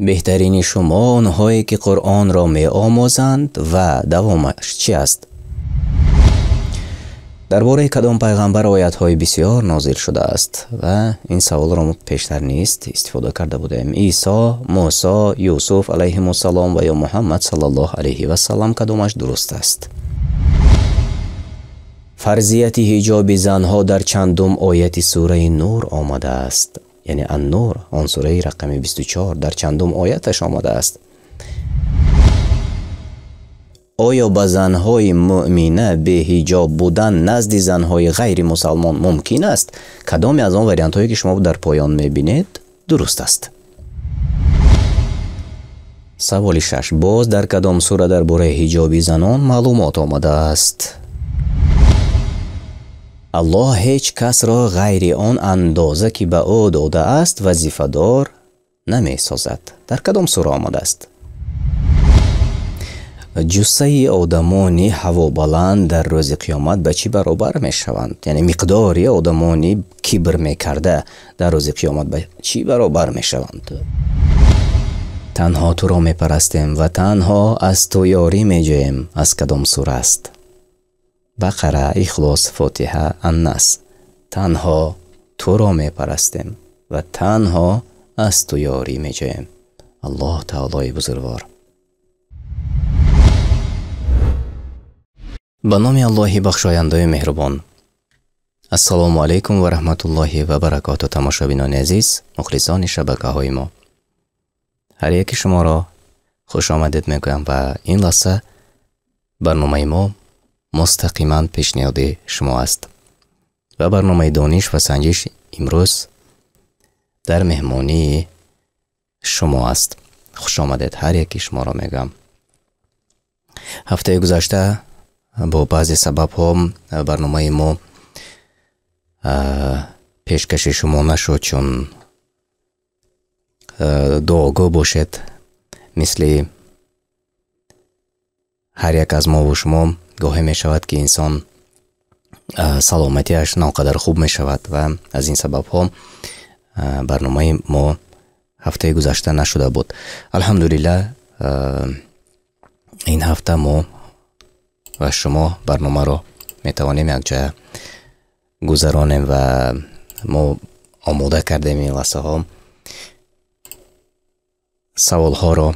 Беҳтарини шумо онҳое ки Қуръонро меомӯзанд ва давомаш чи аст? Дар бораи кадом пайғамбар оятҳои бисёр нозил шудааст? Ва ин саволро мо пештар низ истифода карда будем. Исо, Мусо, Юсуф алайҳимуссалом ва ё Муҳаммад саллаллоҳу алайҳи вассалам кадомаш дуруст аст? Фарзияти ҳиҷоби занҳо дар чандум ояти сураи Нур омадааст? Яъне Ан-Нур, он сураи рақами 24 дар чандум ояташ омадааст? Оё ба занҳои муъмина беҳиҷоб будан назди занҳои ғайримусалмон мумкин аст? Кадоме аз он вариантҳое ки шумо дар поён мебинед дуруст аст? Саволи шаш. Боз дар кадом сура дар бораи ҳиҷоби занон маълумот омадааст? Аллоҳ ҳеҷ касро ғайри он андоза ки ба ӯ додааст вазифадор намесозад. Дар кадом сура омадааст? Ҷуссаи одамони ҳавобаланд дар рӯзи қиёмат ба чӣ баробар мешаванд? Яъне миқдори одамони кибр мекарда дар рӯзи қиёмат ба чӣ баробар мешаванд? Танҳо туро мепарастем ва танҳо аз ту ёрӣ меҷӯем. Аз кадом сура аст? Бақара, Ихлос, Фотиҳа, Аннас. Танҳо туро мепарастем ва танҳо аз ту ёрӣ меҷӯем. Аллоҳ таолои бузургвор. Ба номи Аллоҳи бахшояндаю меҳрубон. Ассалому алайкум ва раҳматуллоҳи ва баракоту. Тамошобинони азиз, мухлисони шабакаҳои мо, ҳар яки шуморо хуш омадед мегӯям ва ин лаҳза барномаи мо мустақиман пешниҳоди шумо аст. Ва барномаи дониш ва санҷиш имрӯз дар меҳмонии шумо аст. Хуш омадед ҳар яки шуморо мегӯям. Ҳафтаи гузашта бо баъзе сабабҳо барномаи мо пешкаши шумо нашуд, чун дуогӯ бошед, мисли ҳар як аз мову шумо гоҳе мешавад ки инсон саломатиаш наонқадар хуб мешавад ва аз ин сабабҳо барномаи мо ҳафтаи гузашта нашуда буд. Алҳамдулиллаҳ, ин ҳафта мо ва шумо барномаро метавонем якҷоя гузаронем ва мо омода кардем ин лаҳзаҳо саволҳоро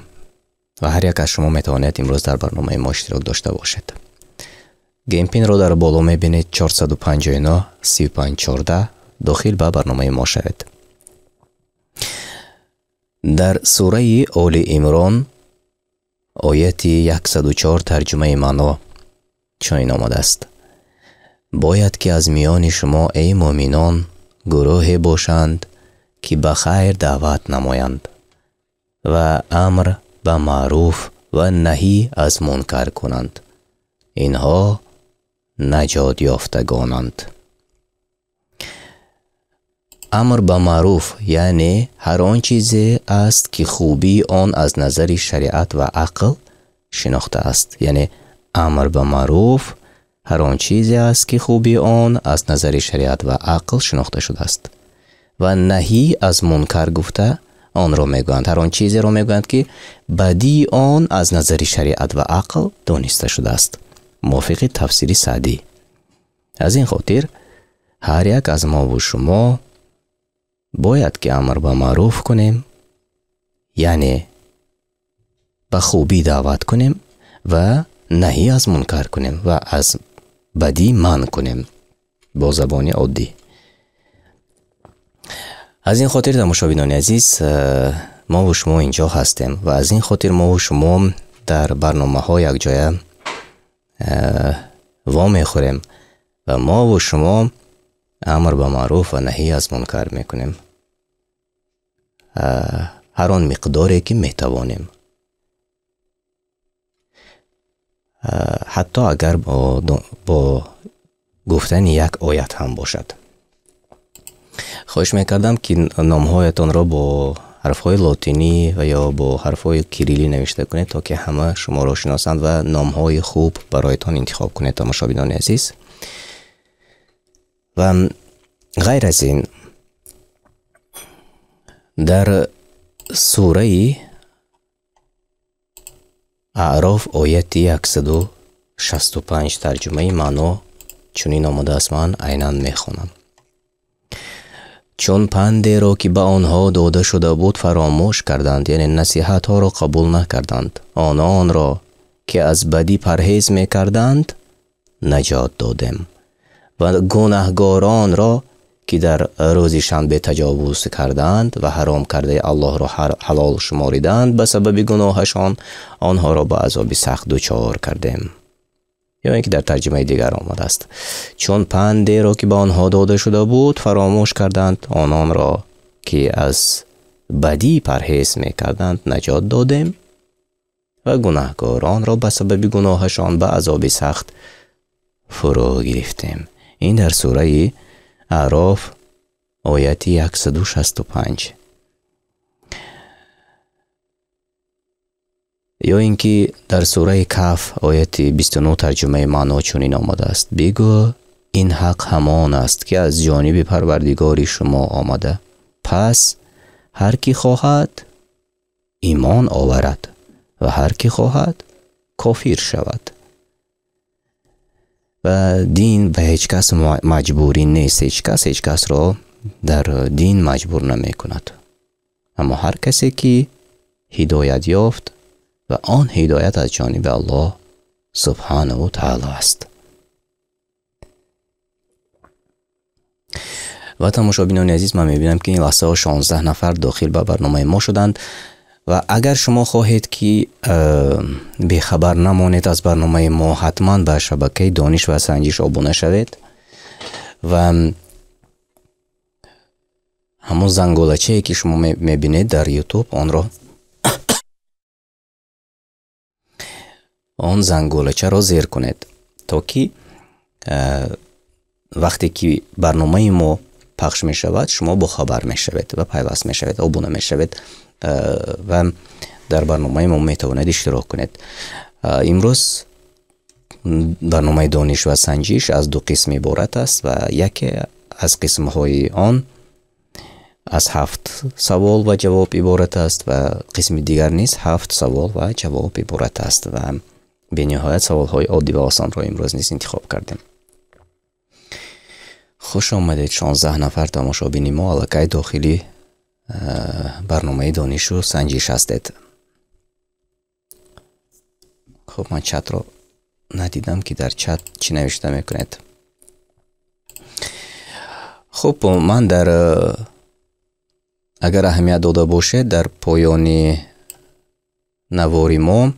ва ҳар як аз шумо метавонед имрӯз дар барномаи мо иштирок дошта бошед. Геймпинро дар боло мебинед 459 35 14, дохил ба барномаи мо шавед. Дар сураи Оли Имрон ояти 104 тарҷумаи маъно чунин омадааст: бояд ки аз миёни шумо эй муъминон гурӯҳе бошанд ки ба хайр даъват намоянд ва амр ба маъруф ва наҳӣ аз мункар кунанд. Инҳо наҷот ёфтагонанд. Амр ба маъруф яъне ҳар он чизе аст ки хубии он аз назари шариат ва ақл шинохта аст. Яъне амр ба маъруф ҳар он чизе аст ки хубии он аз назари шариат ва ақл шинохта шудааст. Ва наҳӣ аз мункар гуфта онро мегӯянд, ҳар он чизеро мегӯянд ки бадии он аз назари шариат ва ақл дониста шудааст, мувофиқи тафсири Саъдӣ. Аз ин хотир ҳар як аз мову шумо бояд ки амр ба маъруф кунем, яъне ба хубӣ даъват кунем ва наҳӣ аз мункар кунем ва аз бадӣ манъ кунем бо забони оддӣ. Аз ин хотир тамошобинони азиз, мо ва шумо инҷо ҳастем ва аз ин хотир мо ва шумо дар барномаҳо якҷоя вомехӯрем ва мо ва шумо амр ба маъруф ва наҳӣ аз мункар мекунем, ҳар он миқдоре ки метавонем, ҳатто агар бо гуфтани як оят ҳам бошад. Хоҳиш мекардам ки номҳоятонро бо ҳарфҳои лотинӣ ва ё бо ҳарфҳои кирилӣ навишта кунед, то ки ҳама шуморо шиносанд ва номҳои хуб бароятон интихоб кунед, тамошобинони азиз. Ва ғайр аз ин дар сураи Аъроф, ояти 165, тарҷумаи маъно чунин омадааст, ман айнан мехонам. Чун пандеро, ки ба онҳо дода шуда буд, фаромӯш карданд, яъне насиҳатҳоро қабул накарданд, ононро, ки аз бадӣ парҳез мекарданд, наҷот додем ва гунаҳгоронро, ки дар рӯзи шанбе таҷовуз карданд ва ҳаром кардаи Аллоҳро ҳалол шумориданд, ба сабаби гуноҳашон онҳоро ба азоби сахт дучор кардем. Ё ин ки дар тарҷумаи дигар омадааст: чун пандеро, ки ба онҳо дода шуда буд, фаромӯш карданд, ононро, ки аз бадӣ парҳез мекарданд, наҷот додем ва гунаҳкоронро ба сабаби гуноҳашон ба азоби сахт фурӯ гирифтем. Ин дар сураи Аъроф, ояти 165. Ё ин ки дар сураи Каҳф, ояти 29, тарҷумаи маъно чунин омадааст: бигӯ, ин ҳақ ҳамон аст, ки аз ҷониби Парвардигори шумо омада, пас ҳар ки хоҳад имон оварад ва ҳар ки хоҳад кофир шавад. Ва дин ба ҳеҷ кас маҷбурӣ нест, ҳеҷ кас ҳеҷ касро дар дин маҷбур намекунад. Аммо ҳар касе ки ҳидоят ёфт, ва он ҳидоят аз ҷониби Аллоҳ субҳанаҳу таъоло аст. Ва тамошобинони азиз, ман мебинам, ки ин лаҳзаҳо 16 нафар дохил ба барномаи мо шуданд ва агар шумо хоҳед, ки бехабар намонед аз барномаи мо, ҳатман ба шабакаи Дониш ва Санҷиш обуна шавед ва ҳамон занголачае, ки шумо мебинед дар YouTube, онро он занголачаро зер кунед, то ки вақте ки барномаи мо пахш мешавад, шумо бохабар мешавед ва пайваст мешавед, обуна мешавед ва дар барномаи мо метавонед иштирок кунед. Имрӯз барномаи Дониш ва Санҷиш аз ду қисм иборат аст ва яке аз қисмҳои он аз 7 савол ва ҷавоб иборат аст ва қисми дигар низ 7 савол ва ҷавоб иборат аст ва бениҳоят саволҳои оддӣ ва осонро имрӯз низ интихоб кардем. Хуш омадед, 16 нафар тамошобини мо аллакай дохили барномаи Донишу Санҷиш ҳастед. Хуб, ман чатро надидам, ки дар чат чӣ навишта мекунед. Хуб, ман дар агар аҳамият дода бошед, дар поёни навори мо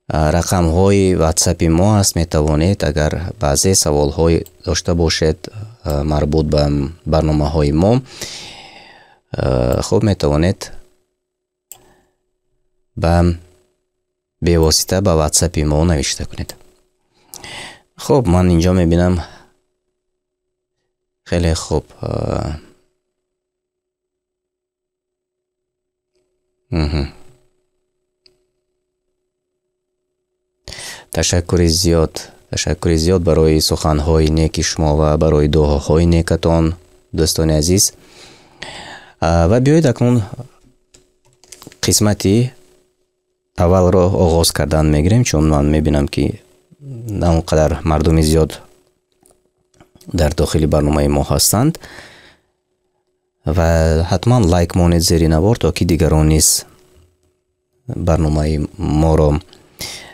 рақамҳои ватсапи мо аст. Метавонед, агар баъзе саволҳое дошта бошед марбут ба барномаҳои мо, хуб, метавонед ба бевосита ба ватсапи мо навишта кунед. Хуб, ман инҷо мебинам, хеле хуб. Ташаккури зиёд, ташаккури зиёд барои суханҳои неки шумо ва барои дуоҳои некатон, дӯстони азиз. Ва биёед акнун қисмати аввалро оғоз кардан мегирем, чун ман мебинам, ки на он қадар мардуми зиёд дар дохили барномаи мо ҳастанд ва ҳатман лайк монед зери навор, то ки дигарон низ барномаи моро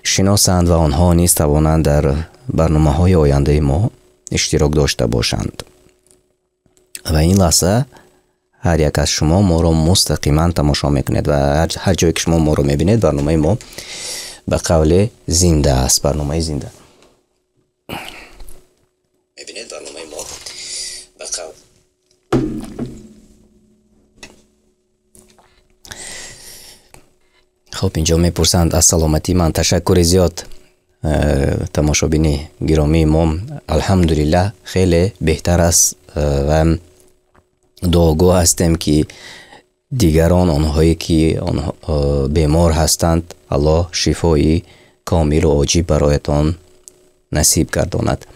шиносанд ва онҳо низ тавонанд дар барномаҳои ояндаи мо иштирок дошта бошанд. Ва ин лаҳза ҳар як аз шумо моро мустақиман тамошо мекунед ва ҳар ҷое ки шумо моро мебинед, барномаи мо ба қавле зинда аст, барномаи зинда. Мебинед, барномаи мо ба қавл Хуб, инҷо мепурсанд аз саломатии ман. Ташаккури зиёд, тамошобини гиромии мо. Алҳамдулиллаҳ, хеле беҳтар аст ва дуогӯ ҳастем, ки дигарон, онҳое ки бемор ҳастанд, Аллоҳ шифои комилу оҷиб бароятон насиб гардонад.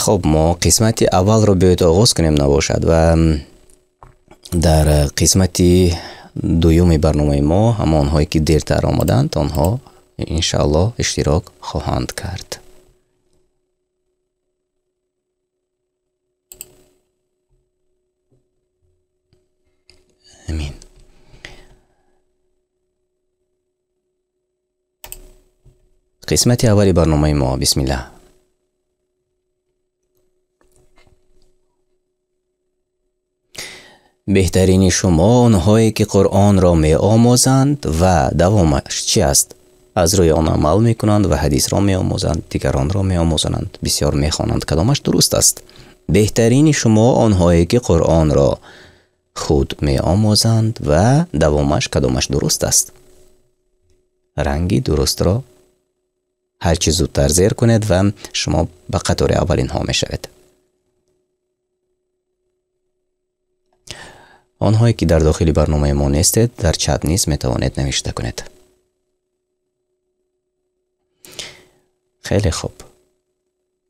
Хуб, мо қисмати аввалро биёед оғоз кунем набошад ва дар қисмати Дуюми барномаи мо ҳамонҳое ки дертар омаданд, онҳо иншааллоҳ иштирок хоҳанд кард. Амин. Қисмати аввали барномаи мо. Бисмиллаҳ. Беҳтарини шумо онҳое ки Қуръонро меомӯзанд ва давомаш чи аст? Аз рӯи он амал мекунанд ва ҳадисро меомӯзанд, дигаронро меомӯзонанд, бисёр мехонанд. Кадомаш дуруст аст? Беҳтарини шумо онҳое ки Қуръонро худ меомӯзанд ва давомаш кадомаш дуруст аст? Ранги дурустро ҳарчи зудтар зер кунед ва шумо ба қатори аввалинҳо мешавед. Онҳое ки дар дохили барномаи мо нестед, дар чат низ метавонед навишта кунед. Хеле хуб.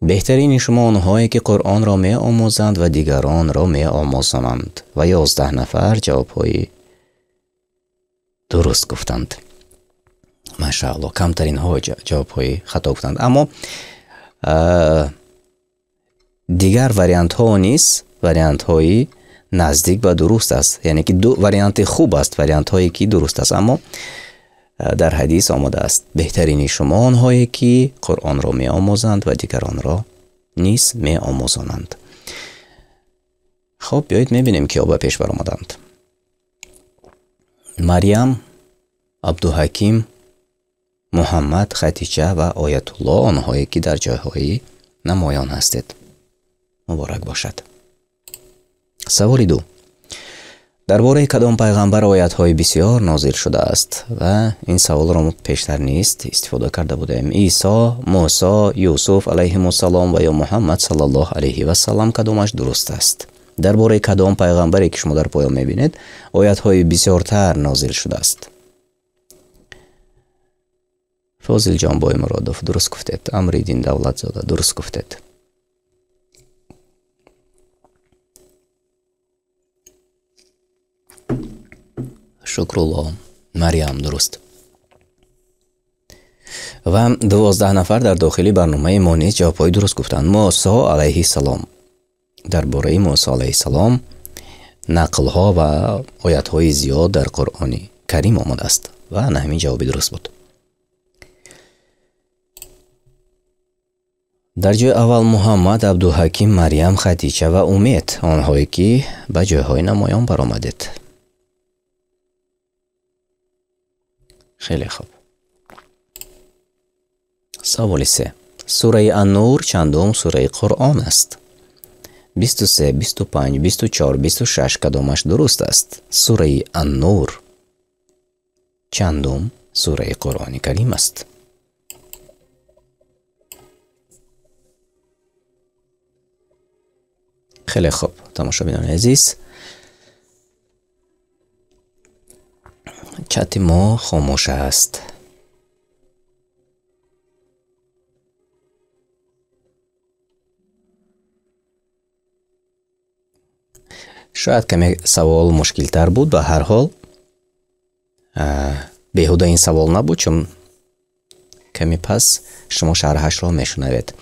Беҳтарини шумо онҳое ки Қуръонро меомӯзанд ва дигаронро меомӯзонанд. Ва 11 нафар ҷавобҳои дуруст гуфтанд. Машааллоҳ, камтаринҳо ҷавобҳои хато гуфтанд. Аммо дигар вариантҳо низ вариантҳои наздик ба дуруст аст. Яъне ки ду варианти хуб аст, вариантҳое ки дуруст аст. Аммо дар ҳадис омадааст: беҳтарини шумо онҳое ки Қуръонро меомӯзанд ва дигаронро низ меомӯзонанд. Хоб, биёед мебинем киҳо ба пеш баромаданд. Марьям, Абдуҳаким, Муҳаммад, Хатича ва Оятулло, онҳое ки дар ҷойҳои намоён ҳастед. Муборак бошад. Саволи 2. Дар бораи кадом пайғамбар оятҳои бисёр нозил шудааст? Ва ин саволро мо пештар низ истифода карда будем. Исо, Мусо, Юсуф алайҳимуссалом ва ё Муҳаммад саллаллоҳу алайҳи вассалам кадомаш дуруст аст? Дар бораи кадом пайғамбаре ки шумо дар поён мебинед, оятҳои бисёртар нозил шудааст? Фозилҷон Боймуродов дуруст гуфтед. Амриддин Давлатзода дуруст гуфтед. Шукрулло, Марьям дуруст. Ва 12 нафар дар дохили барномаи мо низ ҷавобҳои дуруст гуфтанд. Мусо алайҳиссалом. Дар бораи Мусо алайҳиссалом нақлҳо ва оятҳои зиёд дар Қуръони Карим омадааст ва ана ҳамин ҷавоби дуруст буд. Дар ҷои аввал Муҳаммад, Абдуҳаким, Марьям, Хатича ва Умед, онҳое ки ба ҷойҳои намоён баромадед. Хеле хуб. Саволи 3. Сураи Ан-Нур чандум сураи Қуръон аст? 23, 25, 24, 26 кадомаш дуруст аст? Сураи Ан-Нур чандум сураи Қуръони Карим аст? Хеле хуб, тамошобинони азиз, чати мо хомӯш аст. Шояд каме савол мушкилтар буд, ба ҳар ҳол беҳуда ин савол набуд, чун каме пас шумо шарҳашро мешунавед.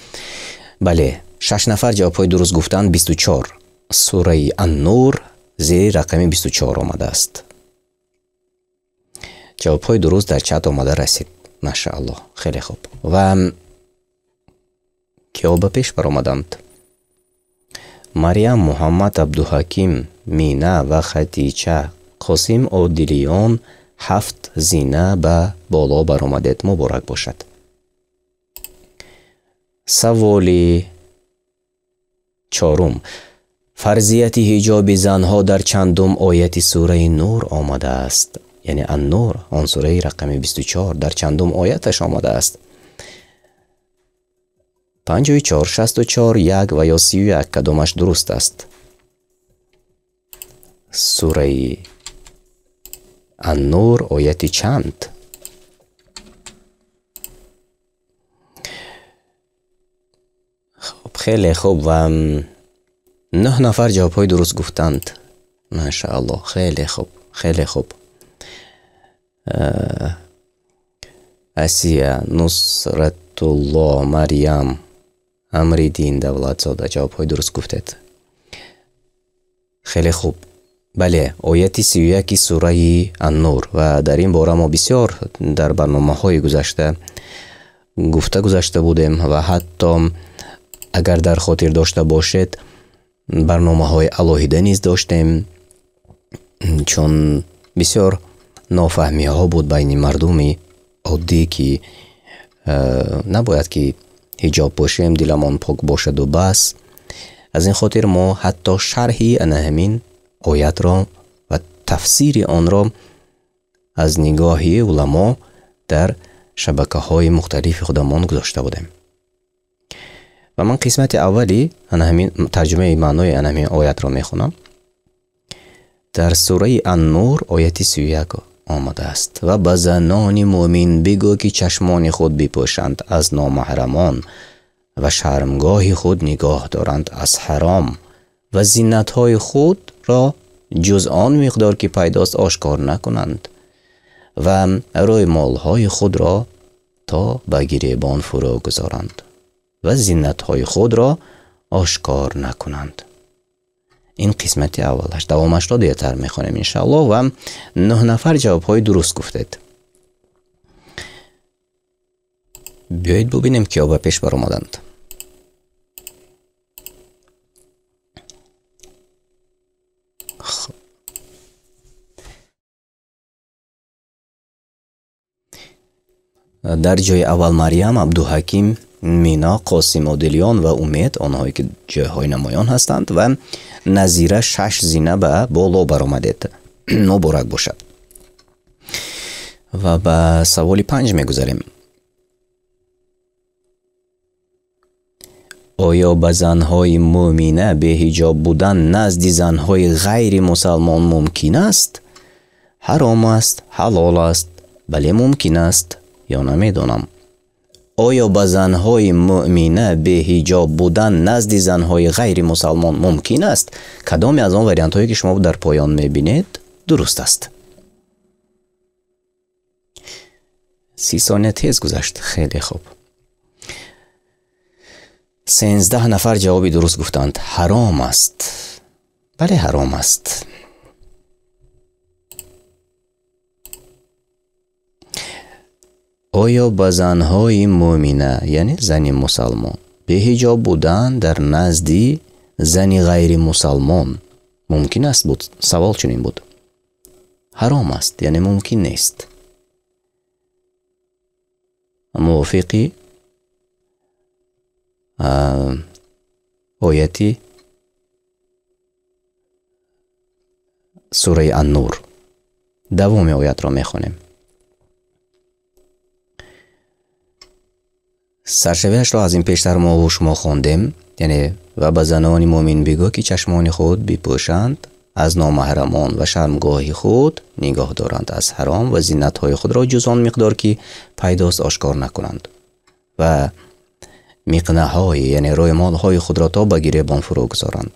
Бале, 6 нафар ҷавобҳои дуруст гуфтанд. 24. Сураи Ан-Нур зери рақами 24 омадааст. Ҷавобҳои дуруст дар чат омада расид. Машааллоҳ, хеле хуб. Ва киҳо ба пеш баромаданд? Марьям, Муҳаммад, Абдуҳаким, Мина ва Хатича. Қосим Одилиён 7 зина ба боло баромадед. Муборак бошад. Саволи 4. Фарзияти ҳиҷоби занҳо дар чандум ояти сураи Нур омадааст? Яъне Ан-Нур, он сураи рақами 24, дар чандум ояташ омадааст? 54, 64, 1 ва ё 31 кадомаш дуруст аст? Сураи Ан-Нур ояти чанд? Хуб, хеле хуб. Ва 9 нафар ҷавобҳои дуруст гуфтанд. Машааллоҳ, хеле хуб, хеле хуб. Асия, Нусратулло, Марьям, Амриддин Давлатзода ҷавобҳои дуруст гуфтед. Хеле хуб. Бале, ояти 31 сураи Ан-Нур, ва дар ин бора мо бисёр дар барномаҳои гузашта гуфта гузашта будем ва ҳатто агар дар хотир дошта бошед, барномаҳои алоҳида низ доштем, чун бисёр нофаҳмиҳо буд байни мардуми оддӣ, ки набояд ки ҳиҷоб бошем, диламон пок бошаду бас. Аз ин хотир мо ҳатто шарҳи ана ҳамин оятро ва тафсири онро аз нигоҳи уламо дар шабакаҳои мухталифи худамон гузошта будем. Ва ман қисмати аввали ана ҳамин тарҷумаи маънои ана ҳамин оятро мехонам. Дар сураи Ан-Нур ояти 31 омадааст: ва ба занони мӯмин бигӯ, ки чашмони худ бипӯшанд аз номаҳрамон ва шармгоҳи худ нигоҳ доранд аз ҳаром ва зинатҳои худро ҷуз он миқдор, ки пайдост, ошкор накунанд ва рӯймолҳои худро то ба гиребон фурӯ гузоранд ва зинатҳои худро ошкор накунанд. Ин қисмати аввалаш. Давомашро дертар мехонем иншааллоҳ. Ва 9 нафар ҷавобҳои дуруст гуфтед. Биёед бубинем, киё ба пеш баромаданд. Дар ҷои аввал Марьям, Абдуҳаким, Мина, Қосим Одилён ва Умед, онҳое ки ҷойҳои намоён ҳастанд, ва Назира 6 зина ба боло баромадед. Муборак бошад. Ва ба саволи 5 мегузарем. Оё ба занҳои мӯмина беҳиҷоб будан назди занҳои ғайри мусалмон мумкин аст? Ҳаром аст, ҳалол аст, бале мумкин аст ё намедонам. Оё ба занҳои мӯмина беҳиҷоб будан назди занҳои ғайри мусалмон мумкин аст? Кадоме аз он вариантҳое, ки шумо дар поён мебинед, дуруст аст? 30 сония тез гузашт. Хеле хуб. 13 нафар ҷавоби дуруст гуфтанд. Ҳаром аст. Бале, ҳаром аст. Оё ба занҳои мӯмина, яъне зани мусалмон, беҳиҷоб будан дар назди зани ғайри мусалмон мумкин аст буд? Савол чунин буд. Ҳаром аст, яъне мумкин нест. Мувофиқи ояти сураи Ан-Нур. Давоми оятро мехонем. Саршавиашро аз ин пештар мо шумо хондем, яъне ва ба занони мӯмин бигӯ, ки чашмони худ бипӯшанд аз номаҳрамон ва шармгоҳи худ нигоҳ доранд аз ҳаром ва зинатҳои худро ҷуз он миқдор, ки пайдост, ошкор накунанд ва миқнаҳои, яъне рӯймолҳои худро то ба гиребон фурӯ гузоранд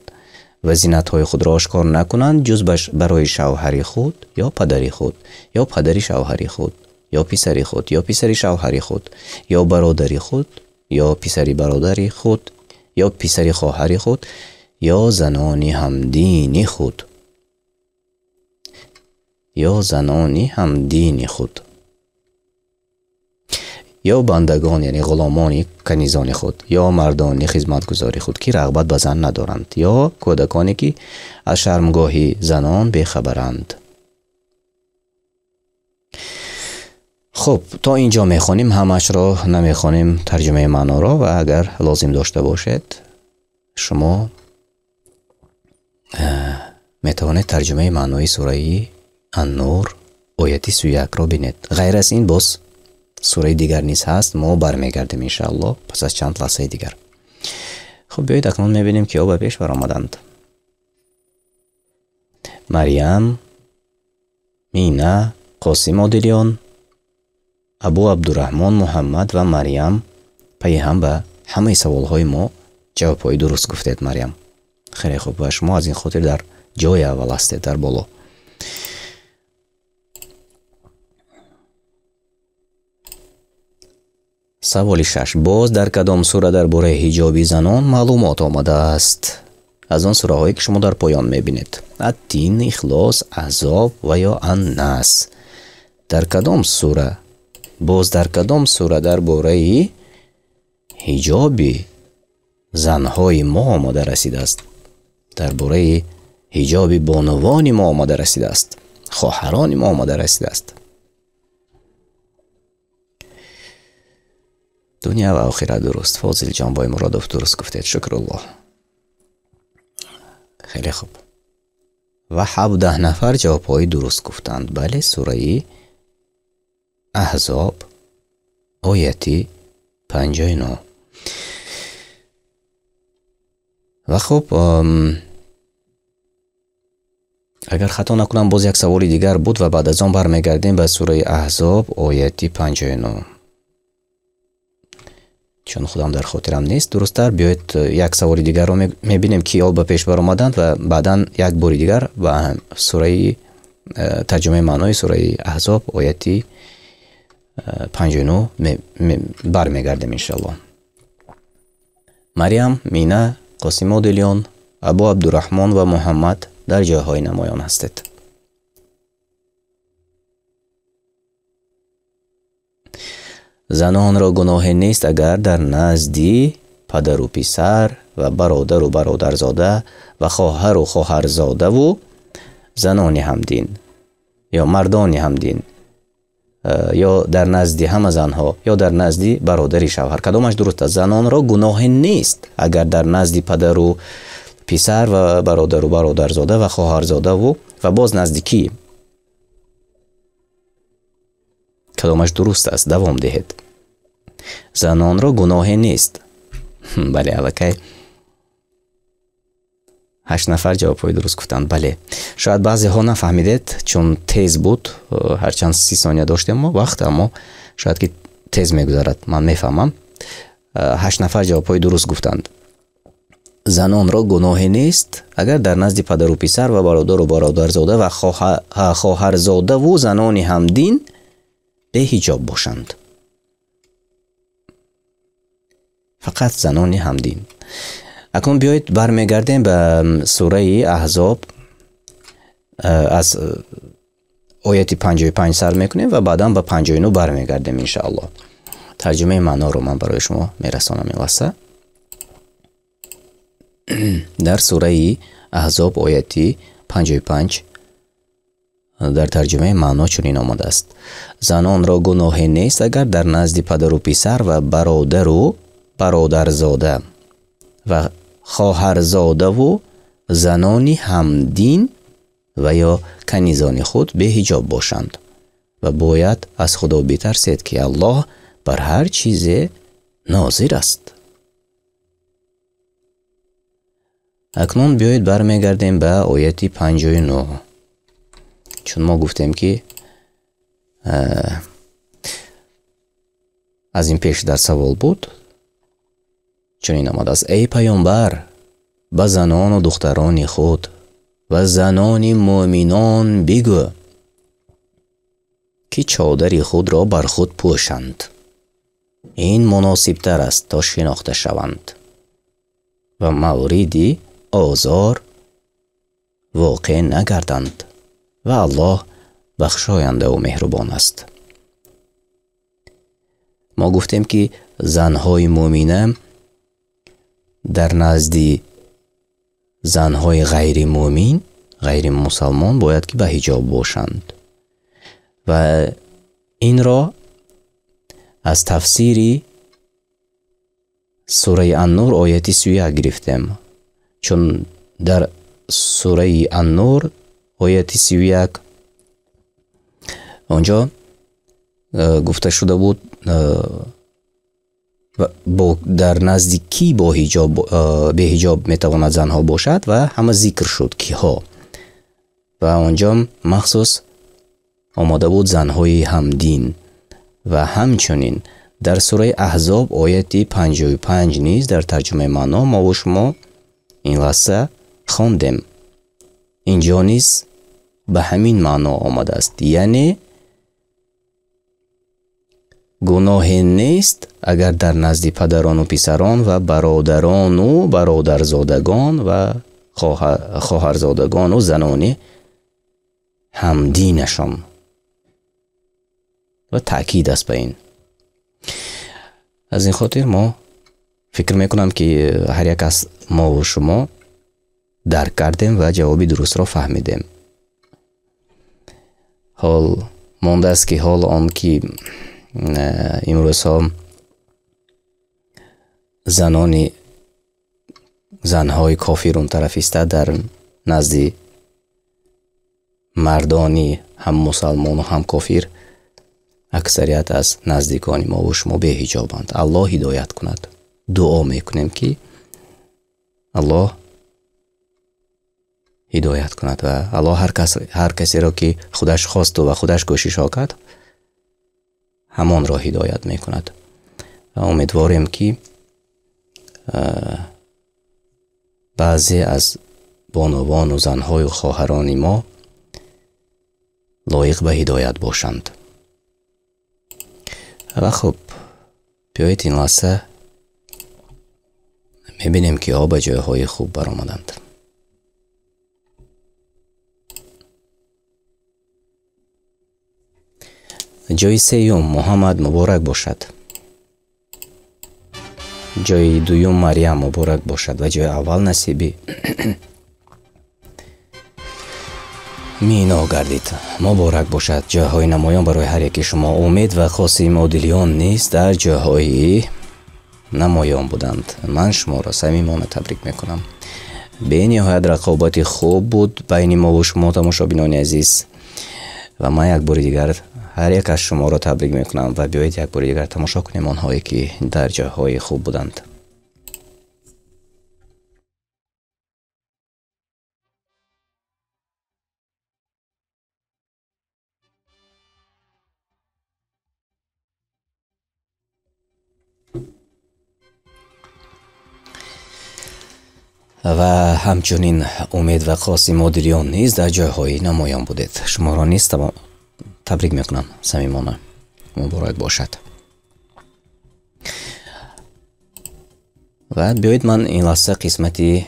ва зинатҳои худро ошкор накунанд ҷуз барои шавҳари худ ё падари худ ё падари шавҳари худ ё писари худ ё писари шавҳари худ ё бародари худ ё писари бародари худ ё писари хоҳари худ ё занони ҳамдини худ ё занони ҳамдини худ ё бандагон, яъне ғуломони канизони худ ё мардони хизматгузори худ, ки рағбат ба зан надоранд, ё кӯдаконе, ки аз шармгоҳи занон бехабаранд. Хуб, то ин ҷо мехонем, ҳамашро намехонем тарҷумаи маъноро, ва агар лозим дошта бошед, шумо метавонед тарҷумаи маънои сураи Ан-Нур ояти 31-ро бинед. Ғайр аз ин боз сураи дигар низ ҳаст, мо бармегардем иншааллоҳ пас аз чанд лаҳзаи дигар. Хуб, биёед акнун мебинем, киҳо ба пеш баромаданд. Марьям, Мина, Қосим Одилён, Абу Абдураҳмон, Муҳаммад ва Марьям пайи ҳам ба ҳамаи саволҳои мо ҷавобҳои дуруст гуфтед, Марьям. Хеле хуб, ва шумо аз ин хотир дар ҷои аввал ҳастед, дар боло. Саволи шаш. Боз дар кадом сура дар бораи ҳиҷоби занон маълумот омадааст? Аз он сураҳое ки шумо дар поён мебинед. Ат-Тин, Ихлос, Аҳзоб ва ё Ан-Нас. Дар кадом сура? Боз дар кадом сура дар бораи ҳиҷоби занҳои мо омада расидааст? Дар бораи ҳиҷоби бонувони мо омада расидааст, хоҳарони мо омада расидааст. Дунё ва охират дуруст. Фозилҷон Боймуродов дуруст гуфтед. Шукруллоҳ. Хеле хуб. Ва 17 нафар ҷавобҳои дуруст гуфтанд. Бале, сураи Аҳзоб ояти 59. Ва хуб, агар хато накунам, боз як саволи дигар буд ва баъд аз он бармегардем ба сураи Аҳзоб ояти 59. Чун худам дар хотирам нест, дурусттар биёед як саволи дигарро мебинем, ки ба пеш баромаданд ва баъдан як бори дигар ба сураи тарҷумаи маънои сураи Аҳзоб ояти 59 бармегардем иншаллоҳ. Мариям, Мина, Қосим Одилён, Абу Абдурраҳмон ва Муҳаммад дар ҷойҳои намоён ҳастед. Занонро гуноҳе нест агар дар назди падару писар ва бародару бародарзода ва хоҳару хоҳарзодаву занони ҳамдин ё мардони ҳамдин ё дар назди ҳама занҳо ё дар назди бародари шавҳар. Кадомаш дуруст аст? Занонро гуноҳе нест агар дар назди падару писар ва бародару бародарзода ва хоҳарзодаву ва боз назди кӣ? Кадомаш дуруст аст? Давом диҳед. Занонро гуноҳе нест. Бале, аллакай 8 нафар ҷавобҳои дуруст гуфтанд. Бале, шояд баъзеҳо нафаҳмидед, чун тез буд, ҳарчанд 30 сония доштем мо вақт, аммо шояд ки тез мегузарад, ман мефаҳмам. 8 нафар ҷавобҳои дуруст гуфтанд. Занонро гуноҳе нест агар дар назди падару писар ва бародару бародарзода ва хоҳарзодаву занони ҳамдин беҳиҷоб бошанд. Фақат занони ҳамдин. Акнун биёед бармегардем ба сураи Аҳзоб, аз ояти 55 сар мекунем ва баъдан ба 59 бармегардем иншааллоҳ. Тарҷумаи маъноро ман барои шумо мерасонам ин лаҳза. Дар сураи Аҳзоб ояти 55 дар тарҷумаи маъно чунин омадааст: занонро гуноҳе нест агар дар назди падару писар ва бародару бародарзода ва хоҳарзодаву занони ҳамдин ва ё канизони худ беҳиҷоб бошанд ва бояд аз Худо битарсед, ки Аллоҳ бар ҳар чизе нозир аст. Акнун биёед бармегардем ба ояти 59. Чун мо гуфтем, ки аз ин пеш дар савол буд, чунин омадааст: эй паёмбар, ба занону духтарони худ ва занони муъминон бигӯ, ки чодари худро бар худ пӯшанд. Ин муносибтар аст то шинохта шаванд ва мавриди озор воқеъ нагарданд ва Аллоҳ бахшояндаву меҳрубон аст. Мо гуфтем, ки занҳои муъмина дар назди занҳои ғайримуъмин, ғайримусалмон бояд ки ба ҳиҷоб бошанд ва инро аз тафсири сураи Ан-Нур ояти 31 гирифтем. Чун дар сураи Ан-Нур ояти 31 онҷо гуфта шуда буд, дар назди кӣ бо ҳиҷоб, беҳиҷоб метавонад занҳо бошад ва ҳама зикр шуд киҳо. Ва онҷо махсус омода буд занҳои ҳамдин. Ва ҳамчунин дар сураи Аҳзоб ояти 55 низ дар тарҷумаи маъно мо ва шумо ин лаҳза хондем. Инҷо низ ба ҳамин маъно омадааст, яъне Гуноҳе нест агар дар назди падарону писарон ва бародарону бародарзодагон ва хоҳарзодагону занони ҳамдинашон. Ва таъкид аст ба ин. Аз ин хотир мо фикр мекунам, ки ҳар як аз мову шумо дарк кардем ва ҷавоби дурустро фаҳмидем. Ҳол мондааст, ки ҳол он ки имрӯзҳо занони занҳои кофир он тараф иста дар назди мардони ҳам мусалмону ҳам кофир аксарият аз наздикони мо ва шумо беҳиҷобанд. Аллоҳ ҳидоят кунад. Дуо мекунем, ки Аллоҳ ҳидоят кунад ва Аллоҳ ҳар касеро, ки худаш хосту ва худаш кӯшишҳо кард, ҳамонро ҳидоят мекунад. Ва умедворем, ки баъзе аз бонувону занҳою хоҳарони мо лоиқ ба ҳидоят бошанд. Ва хуб, биёед ин лаҳза мебинем, ки ҳо ба ҷойҳои хуб баромаданд. Ҷои сеюм Муҳаммад муборак бошад. Ҷои дуюм Марьям муборак бошад ва ҷои аввал насиби Мино гардид. Муборак бошад. Ҷойҳои намоён барои ҳар яки шумо. Умед ва Қосим Одилиён низ дар ҷойҳои намоён буданд. Ман шуморо самимона табрик мекунам. Бениҳоят рақобати хуб буд байни мо ва шумо, тамошобинони азиз. Ва ман як бори дигар ҳар як аз шуморо табрик мекунам ва биёед як бори дигар тамошо кунем онҳое, ки дар ҷойҳои хуб буданд. Ва ҳамчунин Умед ва Қосим Одилиён низ дар ҷойҳои намоён будед. Шуморо низ табрик мекунам самимона. Муборак бошад. Ва биёед ман ин лаҳза қисмати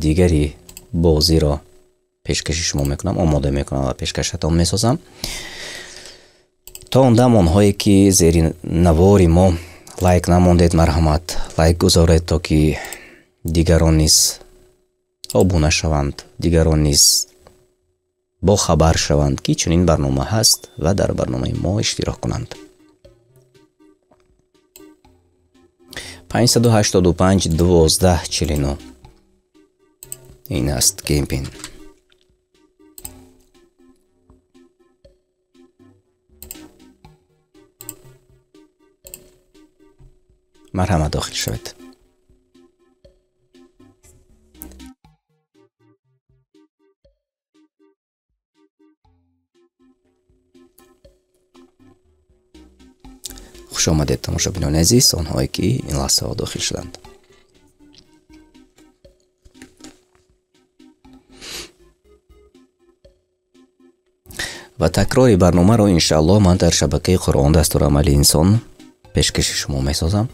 дигари бозиро пешкаши шумо мекунам, омода мекунам ва пешкашатон месозам. То он дам онҳое, ки зери навори мо лайк намондед, марҳамат лайк гузоред, то ки дигарон низ обуна шаванд, дигарон низ бохабар шаванд, ки чунин барнома ҳаст ва дар барномаи мо иштирок кунанд. 585 12 49 ин аст геймпин. Марҳамат дохил шавед. Хуш омадед, тамошобинони азиз, онҳое, ки ин лаҳзаҳо дохил шуданд. Ва такрори барномаро иншааллоҳ ман дар шабакаи Қуръон дастурамали инсон пешкаши шумо месозам.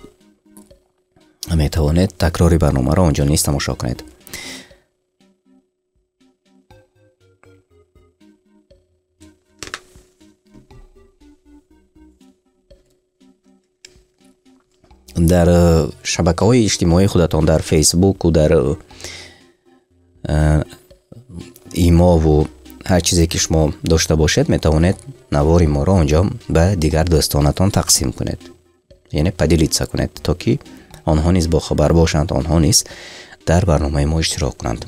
Метавонед такрори барномаро онҷо низ тамошо кунед. Дар шабакаҳои иҷтимоии худатон, дар Фейсбуку, дар имову ҳар чизе, ки шумо дошта бошед, метавонед навори моро онҷо ба дигар дӯстонатон тақсим кунед, яъне поделиться кунед, то ки онҳо низ бохабар бошанд, онҳо низ дар барномаи мо иштирок кунанд.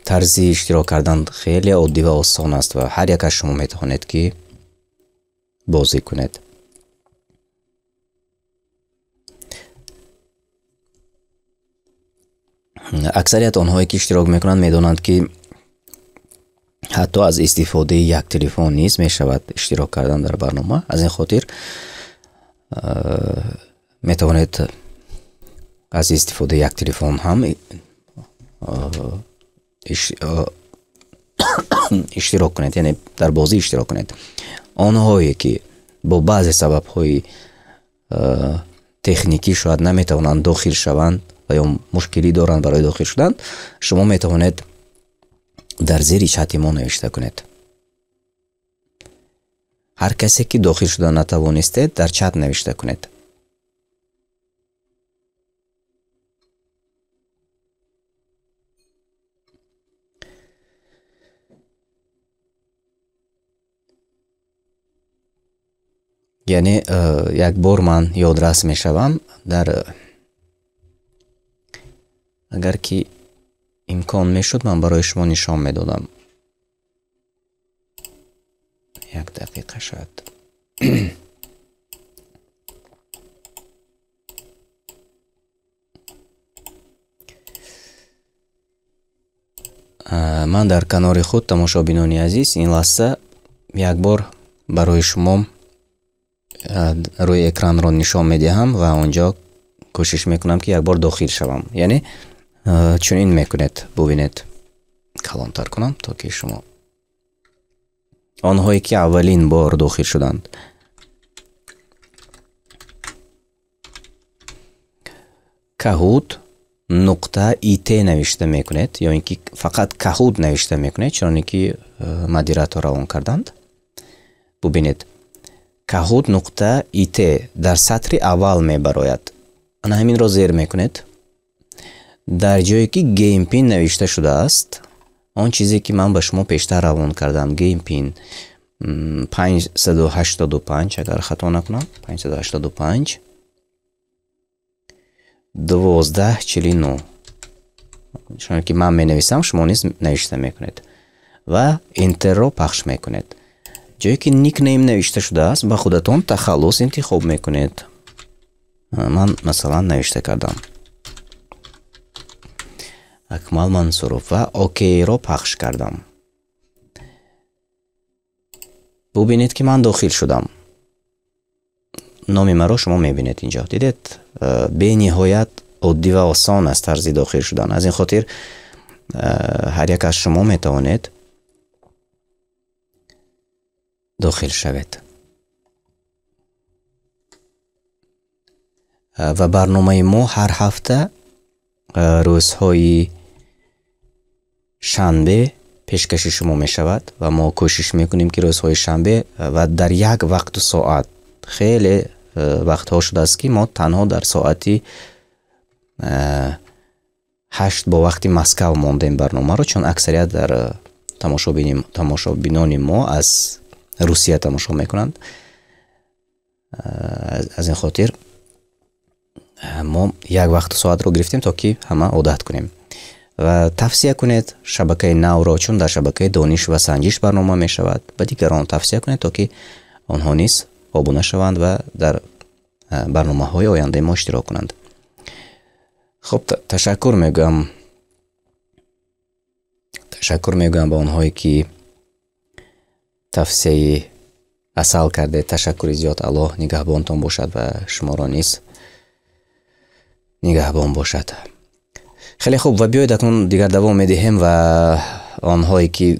Тарзи иштирок кардан хеле оддӣ ва осон аст ва ҳар як аз шумо метавонед, ки бозӣ кунед. Аксарият онҳое, ки иштирок мекунанд, медонанд, ки ҳатто аз истифодаи як телефон низ мешавад иштирок кардан дар барнома. Аз ин хотир метавонед аз истифодаи як телефон ҳам Иштирок кунед, яъне дар бозӣ иштирок кунед. Онҳое ки бо баъзе сабабҳои техникӣ шояд наметавонанд дохил шаванд ва ё мушкилӣ доранд барои дохил шудан, шумо метавонед дар зери чати мо навишта кунед. Ҳар касе ки дохил шуда натавонистед, дар чат навишта кунед. Яъне як бор ман ёдрас мешавам, дар агар ки имкон мешуд, ман барои шумо нишон медодам. Як дақиқа шояд. Ман дар канори худ, тамошобинони азиз, ин лаҳза як бор барои шумо рӯи экранро нишон медиҳам ва онҷо кӯшиш мекунам, ки як бор дохил шавам. Яъне чунин мекунед, бубинед, калонтар кунам, то ки шумо, онҳое ки аввалин бор дохил шуданд, kahoot.it навишта мекунед ё ин ки фақат Kahoot навишта мекунед, чуноне ки модератор равон карданд. Бубинед, kahoot.it дар сатри аввал мебарояд. Ана ҳаминро зер мекунед. Дар ҷое ки Game Pin навишта шудааст, он чизе ки ман ба шумо пештар равон кардам, Game Pin 585, агар хато накунам, 585 1249. Чунон ки ман менависам, шумо низ навишта мекунед ва Enter-ро пахш мекунед. Ҷое ки никнейм навишта шудааст, ба худатон тахаллус интихоб мекунед. Ман масалан навишта кардам Акмал Мансуров ва ОК-ро пахш кардам. Бубинед ки ман дохил шудам. Номи маро шумо мебинед инҷо. Дидед, бениҳоят оддӣ ва осон аст тарзи дохил шудан. Аз ин хотир ҳар як аз шумо метавонед дохил шавед. Ва барномаи мо ҳар ҳафта рӯзҳои шанбе пешкаши шумо мешавад ва мо кӯшиш мекунем, ки рӯзҳои шанбе ва дар як вақту соат. Хеле вақтҳо шудааст, ки мо танҳо дар соати 8 бо вақти Москав мондем барномаро, чун аксарият дар тамошобинони мо аз Русия тамошо мекунанд. Аз ин хотир мо як вақту соатро гирифтем, то ки ҳама одат кунем. Ва тавсия кунед шабакаи навро, чун дар шабакаи Дониш ва Санҷиш барнома мешавад, ба дигарон тавсия кунед, то ки онҳо низ обуна шаванд ва дар барномаҳои ояндаи мо иштирок кунанд. Хуб, ташаккур мегӯям. Ташаккур мегӯям ба онҳое ки тавсияи асал кардед. Ташаккури зиёд. Аллоҳ нигаҳбонтон бошад ва шуморо низ нигаҳбон бошад. Хеле хуб, ва биёед акнун дигар давом медиҳем ва онҳое ки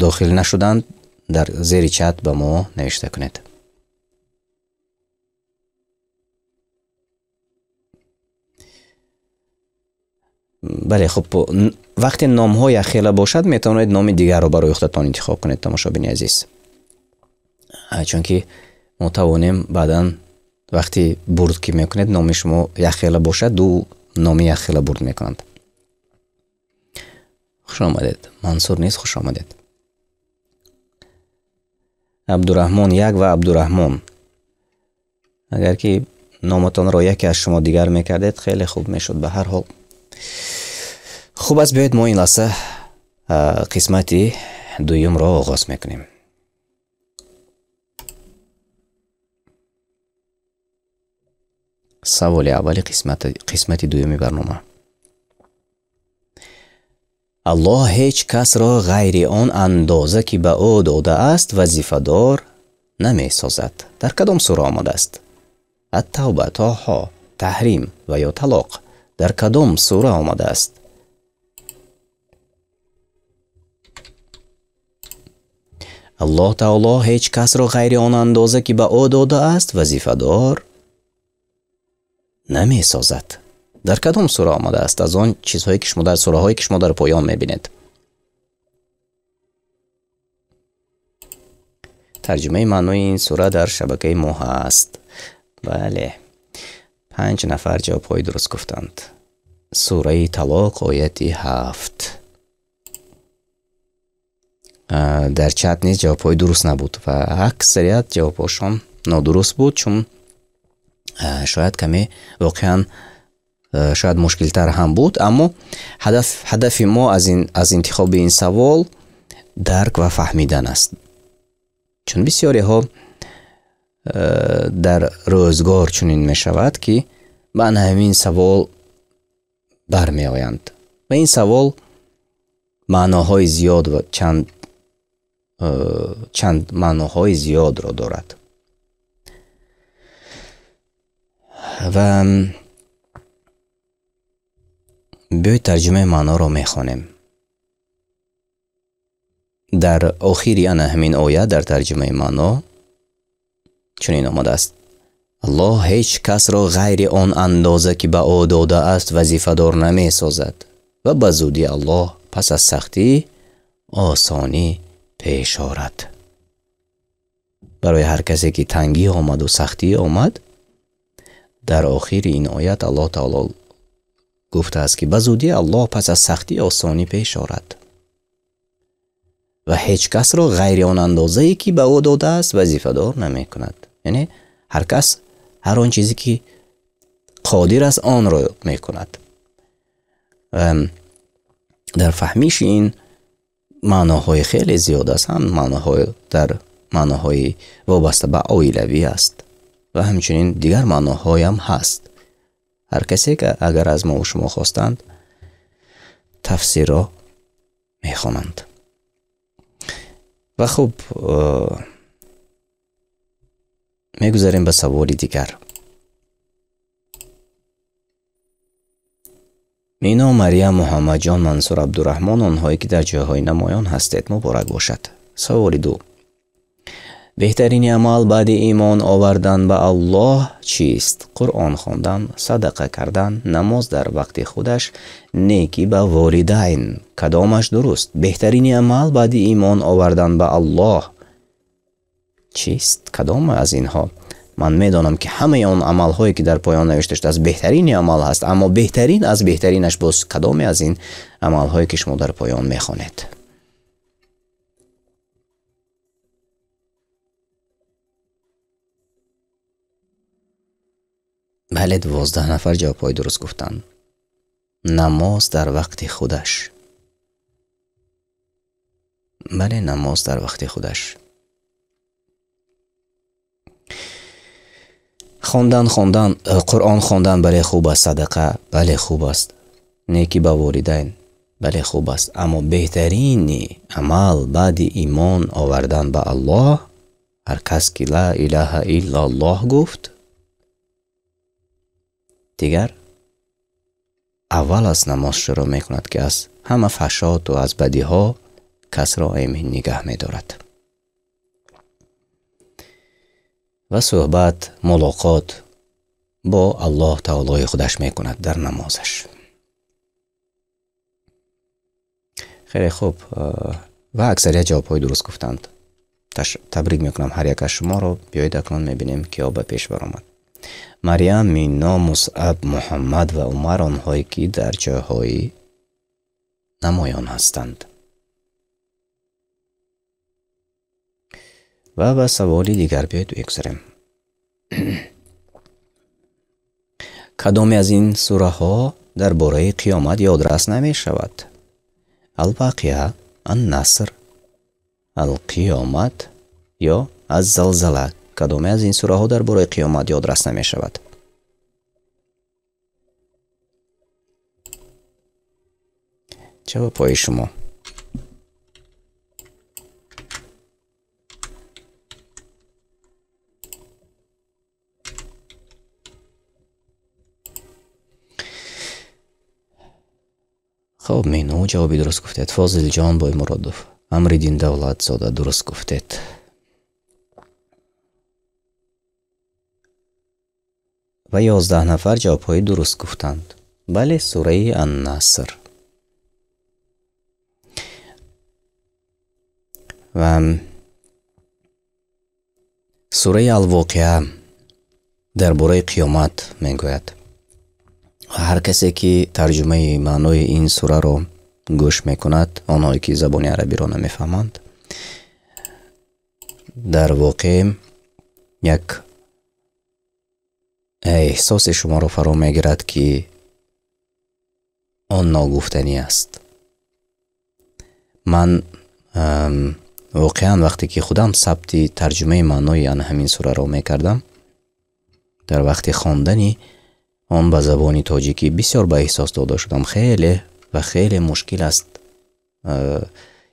дохил нашуданд, дар зери чат ба мо навишта кунед. Бале, хуб, вақте номҳо якхела бошад, метавонед номи дигарро барои худатон интихоб кунед, тамошобини азиз, чунки мо тавонем баъдан вақти бурд ки мекунед, номи шумо якхела бошад, ду номи якхела бурд мекунанд. Хуш омадед, Мансур низ хуш омадед. Абдураҳмон як ва Абдураҳмон, агар ки номатонро яке аз шумо дигар мекардед, хеле хуб мешуд. Ба ҳар ҳол хуб аст, биёед мо ин лаҳза қисмати дуюмро оғоз мекунем. Саволи аввали қисмати дуюми барнома. Аллоҳ ҳеҷ касро ғайри он андоза, ки ба ӯ додааст, вазифадор намесозад. Дар кадом сура омадааст? Ат-Тавба, Тоҳо, Таҳрим ва ё Талоқ. Дар кадом сура омадааст? Аллоҳ таоло ҳеҷ касро ғайри он андоза, ки ба ӯ додааст, вазифадор намесозад. Дар кадом сура омадааст? Аз он чизҳое ки шумо дар сураҳое ки шумо дар поён мебинед. Тарҷумаи маънои ин сура дар шабакаи мо ҳаст. Бале, 5 нафар ҷавобҳои дуруст гуфтанд. Сураи Талоқ, ояти 7. Дар чат низ ҷавобҳои дуруст набуд ва аксарият ҷавобҳошон нодуруст буд, чун шояд каме воқеан шояд мушкилтар ҳам буд, аммо ҳадафи мо аз интихоби ин савол дарк ва фаҳмидан аст. Чун бисёриҳо дар рӯзгор чунин мешавад, ки ба ҳамин савол бармеоянд ва ин савол маъноҳои зиёд ва чанд маъноҳои зиёдро дорад. Ва биёед тарҷумаи маъноро мехонем. Дар охири ана ҳамин оя дар тарҷумаи маъно чунин омадааст: Аллоҳ ҳеҷ касро ғайри он андоза, ки ба ӯ додааст, вазифадор намесозад ва ба зудӣ Аллоҳ пас аз сахтӣ осонӣ пеш орад. Барои ҳар касе ки тангӣ омаду сахтӣ омад, дар охири ин оят Аллоҳ таоло гуфтааст, ки ба зудӣ Аллоҳ пас аз сахтӣ осонӣ пеш орад ва ҳеҷ касро ғайри он андозае, ки ба ӯ додааст, вазифадор намекунад. Яъне ҳар кас ҳар он чизе ки қодир аст, онро мекунад. Дар фаҳмиши ин маъноҳои хеле зиёд аст, ҳам маъноҳои дар маъноҳои вобаста ба оилавӣ аст ва ҳамчунин дигар маъноҳоям ҳаст. Ҳар касе ки агар аз мо шумо хостанд, тафсирро мехонанд. Ва хуб, мегузарем ба саволи дигар. Мино, Марьям, Муҳаммадҷон, Мансур, Абдураҳмон, онҳое ки дар ҷойҳои намоён ҳастед, муборак бошад. Саволи 2. Беҳтарини амал баъди имон овардан ба Аллоҳ чист? Қуръон хондан, садақа кардан, намоз дар вақти худаш, некӣ ба волидайн. Кадомаш дуруст? Беҳтарини амал баъди имон овардан ба Аллоҳ чист? Кадом аз инҳо? Ман медонам, ки ҳамаи он амалҳое ки дар поён навишта шудааст беҳтарини амал ҳаст, аммо беҳтарин аз беҳтаринаш боз кадоме аз ин амалҳое ки шумо дар поён мехонед? Бале, 12 нафар ҷавобҳои дуруст гуфтанд. Намоз дар вақти худаш. Бале, намоз дар вақти худаш. Хондан, Қуръон хондан, бале хуб аст, садақа, бале хуб аст, некӣ ба волидайн, бале хуб аст, аммо беҳтарини амал баъди имон овардан ба Аллоҳ, ҳар кас ки ла илаҳа иллаллоҳ гуфт, дигар аввал аз намоз шурӯъ мекунад, ки аз ҳама фаҳшоту аз бадиҳо касро эмин нигаҳ медорад. Ва суҳбат, мулоқот бо Аллоҳ таолои худаш мекунад дар намозаш. Хеле хуб, ва аксарият ҷавобҳои дуруст гуфтанд. Табрик мекунам ҳар як аз шуморо. Биёед акнун мебинем, киё ба пеш баромад. Марьям, Мино, Мусъаб, Муҳаммад ва Умар, онҳое ки дар ҷойҳои намоён ҳастанд. Ва ба саволи дигар биёед мегузарем. Кадоме аз ин сураҳо дар бораи қиёмат ёдрас намешавад? Ал-Вақиа, Ан-Наср, Ал-Қиёмат ё Аз-Залзала? Кадоме аз ин сураҳо дар бораи қиёмат ёдрас намешавад? Ҷавобҳои шумо. Хоб, Мино ҷавоби дуруст гуфтед. Фозилҷон Боймуродов. Амриддин Давлатзода дуруст гуфтед. Ва 11 нафар ҷавобҳои дуруст гуфтанд. Бале, сураи Ан-Наср. Ва сураи Ал-Воқиа дар бораи қиёмат мегӯяд. Ҳар касе ки тарҷумаи маънои ин сураро гӯш мекунад, онҳое ки забони арабиро намефаҳманд, дар воқеъ як эҳсоси шуморо фаро мегирад, ки он ногуфтанӣ аст. Ман воқеан вақте ки худам сабти тарҷумаи маънои ана ҳамин сураро мекардам, дар вақти хондани он ба забони тоҷикӣ бисёр ба эҳсос дода шудам. Хеле ва хеле мушкил аст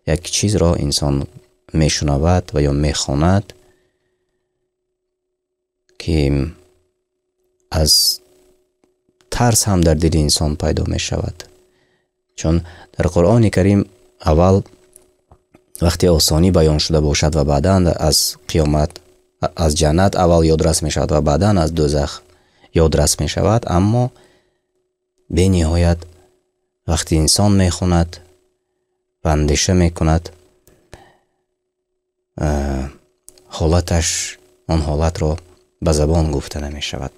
як чизро инсон мешунавад ва ё мехонад, ки аз тарс ҳам дар дили инсон пайдо мешавад. Чун дар Қуръони Карим аввал вақте осонӣ баён шуда бошад ва баъдан аз қиёмат, аз ҷаннат аввал ёдрас мешавад ва баъдан аз дӯзах ёдрас мешавад, аммо бениҳоят вақти инсон мехонад ва андеша мекунад, ҳолаташ, он ҳолатро ба забон гуфта намешавад.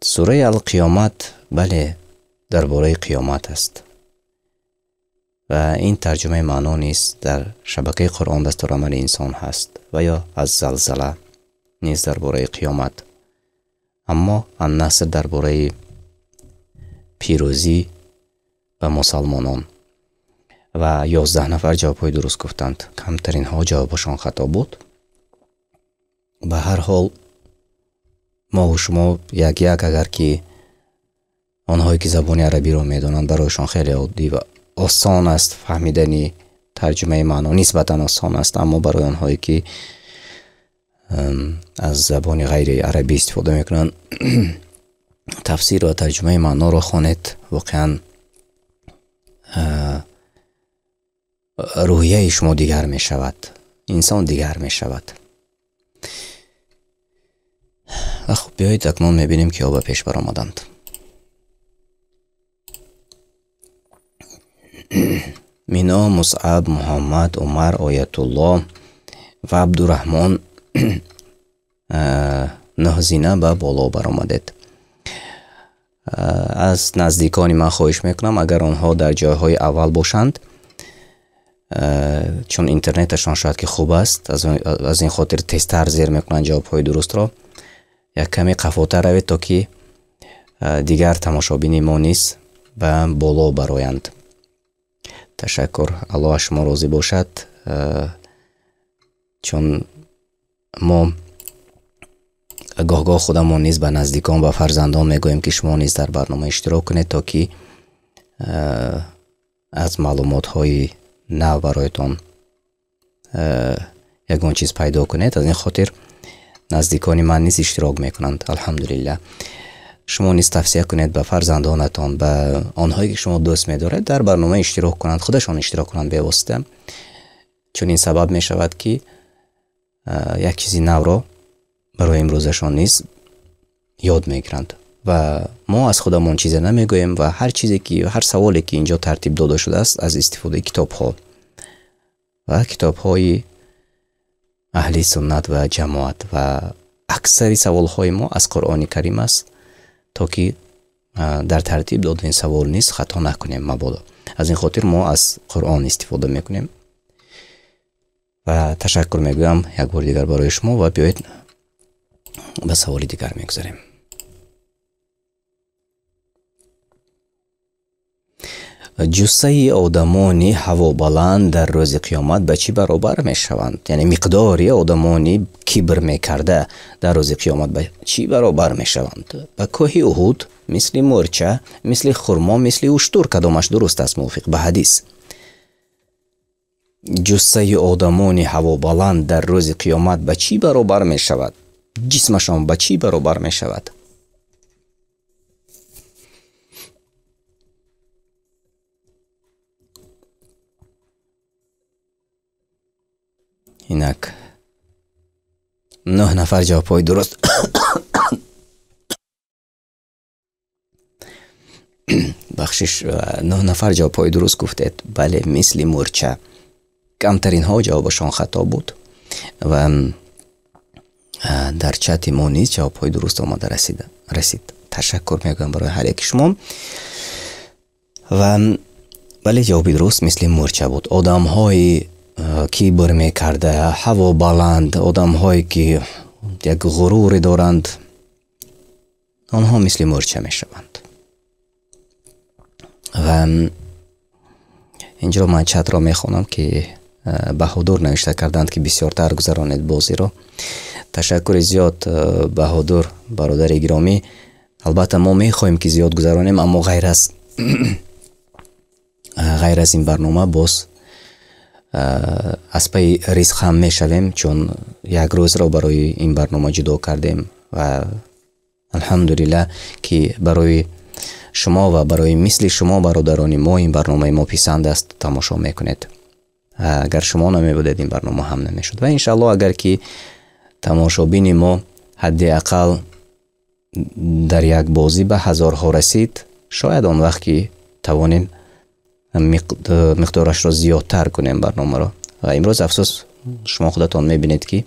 Сураи Ал-Қиёмат, бале, дар бораи қиёмат аст. Ва ин тарҷумаи маъно низ дар шабакаи Қуръон дастурамали инсон ҳаст ва ё аз Залзала низ дар бораи қиёмат. Аммо Ан-Наср дар бораи пирӯзӣ ба мусалмонон. Ва 11 нафар ҷавобҳои дуруст гуфтанд. Камтаринҳо ҷавобашон хато буд. Ба ҳар ҳол мо шумо як-як, агар ки онҳое ки забони арабиро медонанд, барояшон хеле оддӣ ва осон аст фаҳмидани тарҷумаи маъно, нисбатан осон аст, аммо барои онҳое ки аз забони ғайри арабӣ истифода мекунанд, тафсир ва тарҷумаи маъноро хонед, воқеан рӯҳияи шумо дигар мешавад, инсон дигар мешавад. Ва хуб, биёед акнун мебинем, ки ба пеш баромаданд. Мино, Мусъаб, Муҳаммад, Умар, Оятулло ва Абдураҳмон нӯҳзина ба боло баромадед. Аз наздикони ман хоҳиш мекунам, агар онҳо дар ҷойҳои аввал бошанд, чун интернеташон шояд ки хуб аст, аз ин хотир тезтар зер мекунанд ҷавобҳои дурустро, як каме қафотар равед, то ки дигар тамошобини мо низ ба боло бароянд. Ташаккур, Аллоҳ аз шумо розӣ бошад, чун мо гоҳ-гоҳ худамон низ ба наздикон, ба фарзандон мегӯем, ки шумо низ дар барнома иштирок кунед, то ки аз маълумотҳои нав бароятон ягон чиз пайдо кунед. Аз ин хотир наздикони ман низ иштирок мекунанд. Алҳамдулиллаҳ. Шумо низ тавсия кунед ба фарзандонатон, ба онҳое ки шумо дӯст медоред, дар барнома иштирок кунанд, худашон иштирок кунанд бевосита. Чун ин сабаб мешавад, ки як чизи навро барои имрӯзашон низ ёд мегиранд. Ва мо аз худамон чизе намегӯем ва ҳар чизе ки, ҳар саволе ки инҷо тартиб дода шудааст, аз истифодаи китобҳо ва китобҳои аҳли суннат ва ҷамоат, ва аксари саволҳои мо аз Қуръони Карим аст, то ки дар тартиб додани савол низ хато накунем мабодо. Аз ин хотир мо аз Қуръон истифода мекунем. Ва ташаккур мегӯям як бори дигар барои шумо ва биёед ба саволи дигар мегузарем. Ҷуссаи одамони ҳавобаланд дар рӯзи қиёмат ба чӣ баробар мешаванд? Яъне миқдори одамони кибр мекарда дар рӯзи қиёмат ба чӣ баробар мешаванд? Ба кӯҳи Уҳуд, мисли мӯрча, мисли хурмо, мисли уштур. Кадомаш дуруст аст мувофиқ ба ҳадис? Ҷуссаи одамони ҳавобаланд дар рӯзи қиёмат ба чӣ баробар мешавад? Ҷисмашон ба чӣ баробар мешавад? Инак 9 нафар ҷавобҳои дуруст бахшиш, 9 нафар ҷавобҳои дуруст гуфтед. Бале, мисли мӯрча. Камтаринҳо ҷавобашон хато буд ва дар чати мо низ ҷавобҳои дуруст омада расид. Ташаккур мегӯям барои ҳар яки шумо. Ва бале, ҷавоби дуруст мисли мӯрча буд. Одамҳои кибр мекарда, ҳаво баланд, одамҳое ки як ғуруре доранд, онҳо мисли мӯрча мешаванд. Ва инҷо ман чатро мехонам, ки Баҳодур навишта карданд, ки бисёртар гузаронед бозиро. Ташаккури зиёд, Баҳодур, бародари гиромӣ. Албатта мо мехоҳем, ки зиёд гузаронем, аммо ғайр аз ин барнома боз аз пайи ризқ ҳам мешавем, чун як рӯзро барои ин барнома ҷудо кардем ва алҳамдулиллаҳ, ки барои шумо ва барои мисли шумо бародарони мо ин барномаи мо писанд аст, тамошо мекунед. Агар шумо намебудед, ин барнома ҳам намешуд. Ва иншааллоҳ, агар ки тамошобини мо ҳадди ақал дар як бозӣ ба ҳазорҳо расид, шояд он вақт ки тавонем миқдорашро зиёдтар кунем барномаро. Ва имрӯз афсӯс, шумо худатон мебинед, ки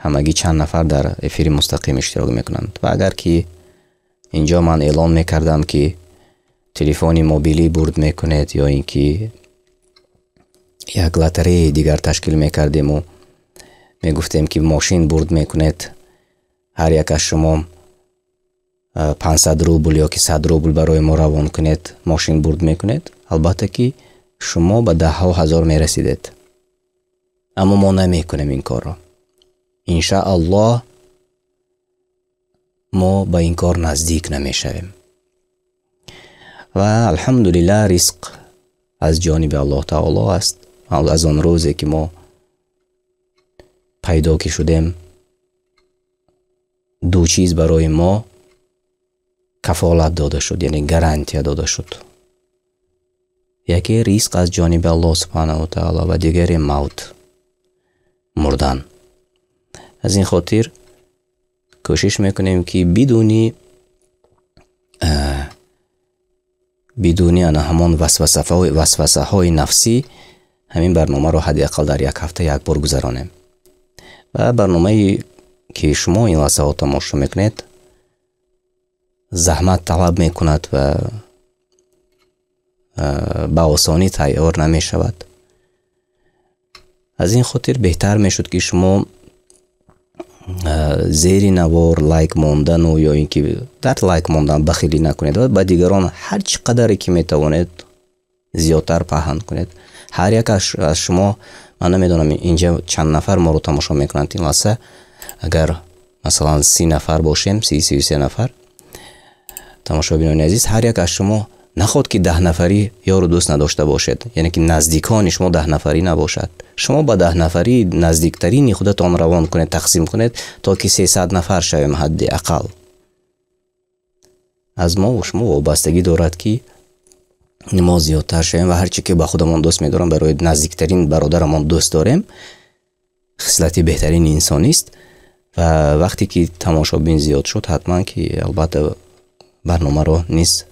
ҳамагӣ чанд нафар дар эфири мустақим иштирок мекунанд. Ва агар ки инҷо ман эълон мекардам, ки телефони мобилӣ бурд мекунед ё ин ки як лотареяи дигар ташкил мекардему мегуфтем, ки мошин бурд мекунед, ҳар як аз шумо 500 рубл ё ки 100 рубл барои мо равон кунед, мошин бурд мекунед, албатта ки шумо ба даҳҳо ҳазор мерасидед. Аммо мо намекунем ин корро. Иншааллоҳ, мо ба ин кор наздик намешавем. Ва алҳамдулиллаҳ, ризқ аз ҷониби Аллоҳ таоло аст. Аз он рӯзе ки мо пайдо ки шудем, ду чиз барои мо кафолат дода шуд, яъне гарантия дода шуд. Яке ризқ аз ҷониби Аллоҳ субҳанаҳу таоло ва дигаре мавт, мурдан. Аз ин хотир кӯшиш мекунем, ки бидуни ана ҳамон васвасаҳои нафсӣ ҳамин барномаро ҳадди ақал дар як ҳафта як бор гузаронем. Ва барномае ки шумо ин лаҳзаҳо тамошо мекунед, заҳмат талаб мекунад ва ба осонӣ тайёр намешавад. Аз ин хотир беҳтар мешуд, ки шумо зери навор лайк мондану ё ин ки дар лайк мондан бахилӣ накунед ва ба дигарон ҳар чӣ қадаре ки метавонед зиёдтар паҳн кунед. Ҳар як аз шумо, ман намедонам, инҷа чанд нафар моро тамошо мекунанд ин лаҳза, агар масалан 30 нафар бошем, 30, 33 нафар тамошобинони азиз, ҳар як аз шумо наход ки 10 нафарӣ ёру дӯст надошта бошед, яъне ки наздикони шумо 10 нафарӣ набошад. Шумо ба 10 нафарӣ наздиктарини худатон равон кунед, тақсим кунед, то ки 300 нафар шавем ҳадди ақал. Аз мо шумо вобастагӣ дорад, ки мо зиёдтар шавем ва ҳар чӣ ки ба худамон дӯст медорам, барои наздиктарин бародарамон дӯст дорем, хислати беҳтарини инсонист. Ва вақте ки тамошобин зиёд шуд, ҳатман ки албатта барномаро низ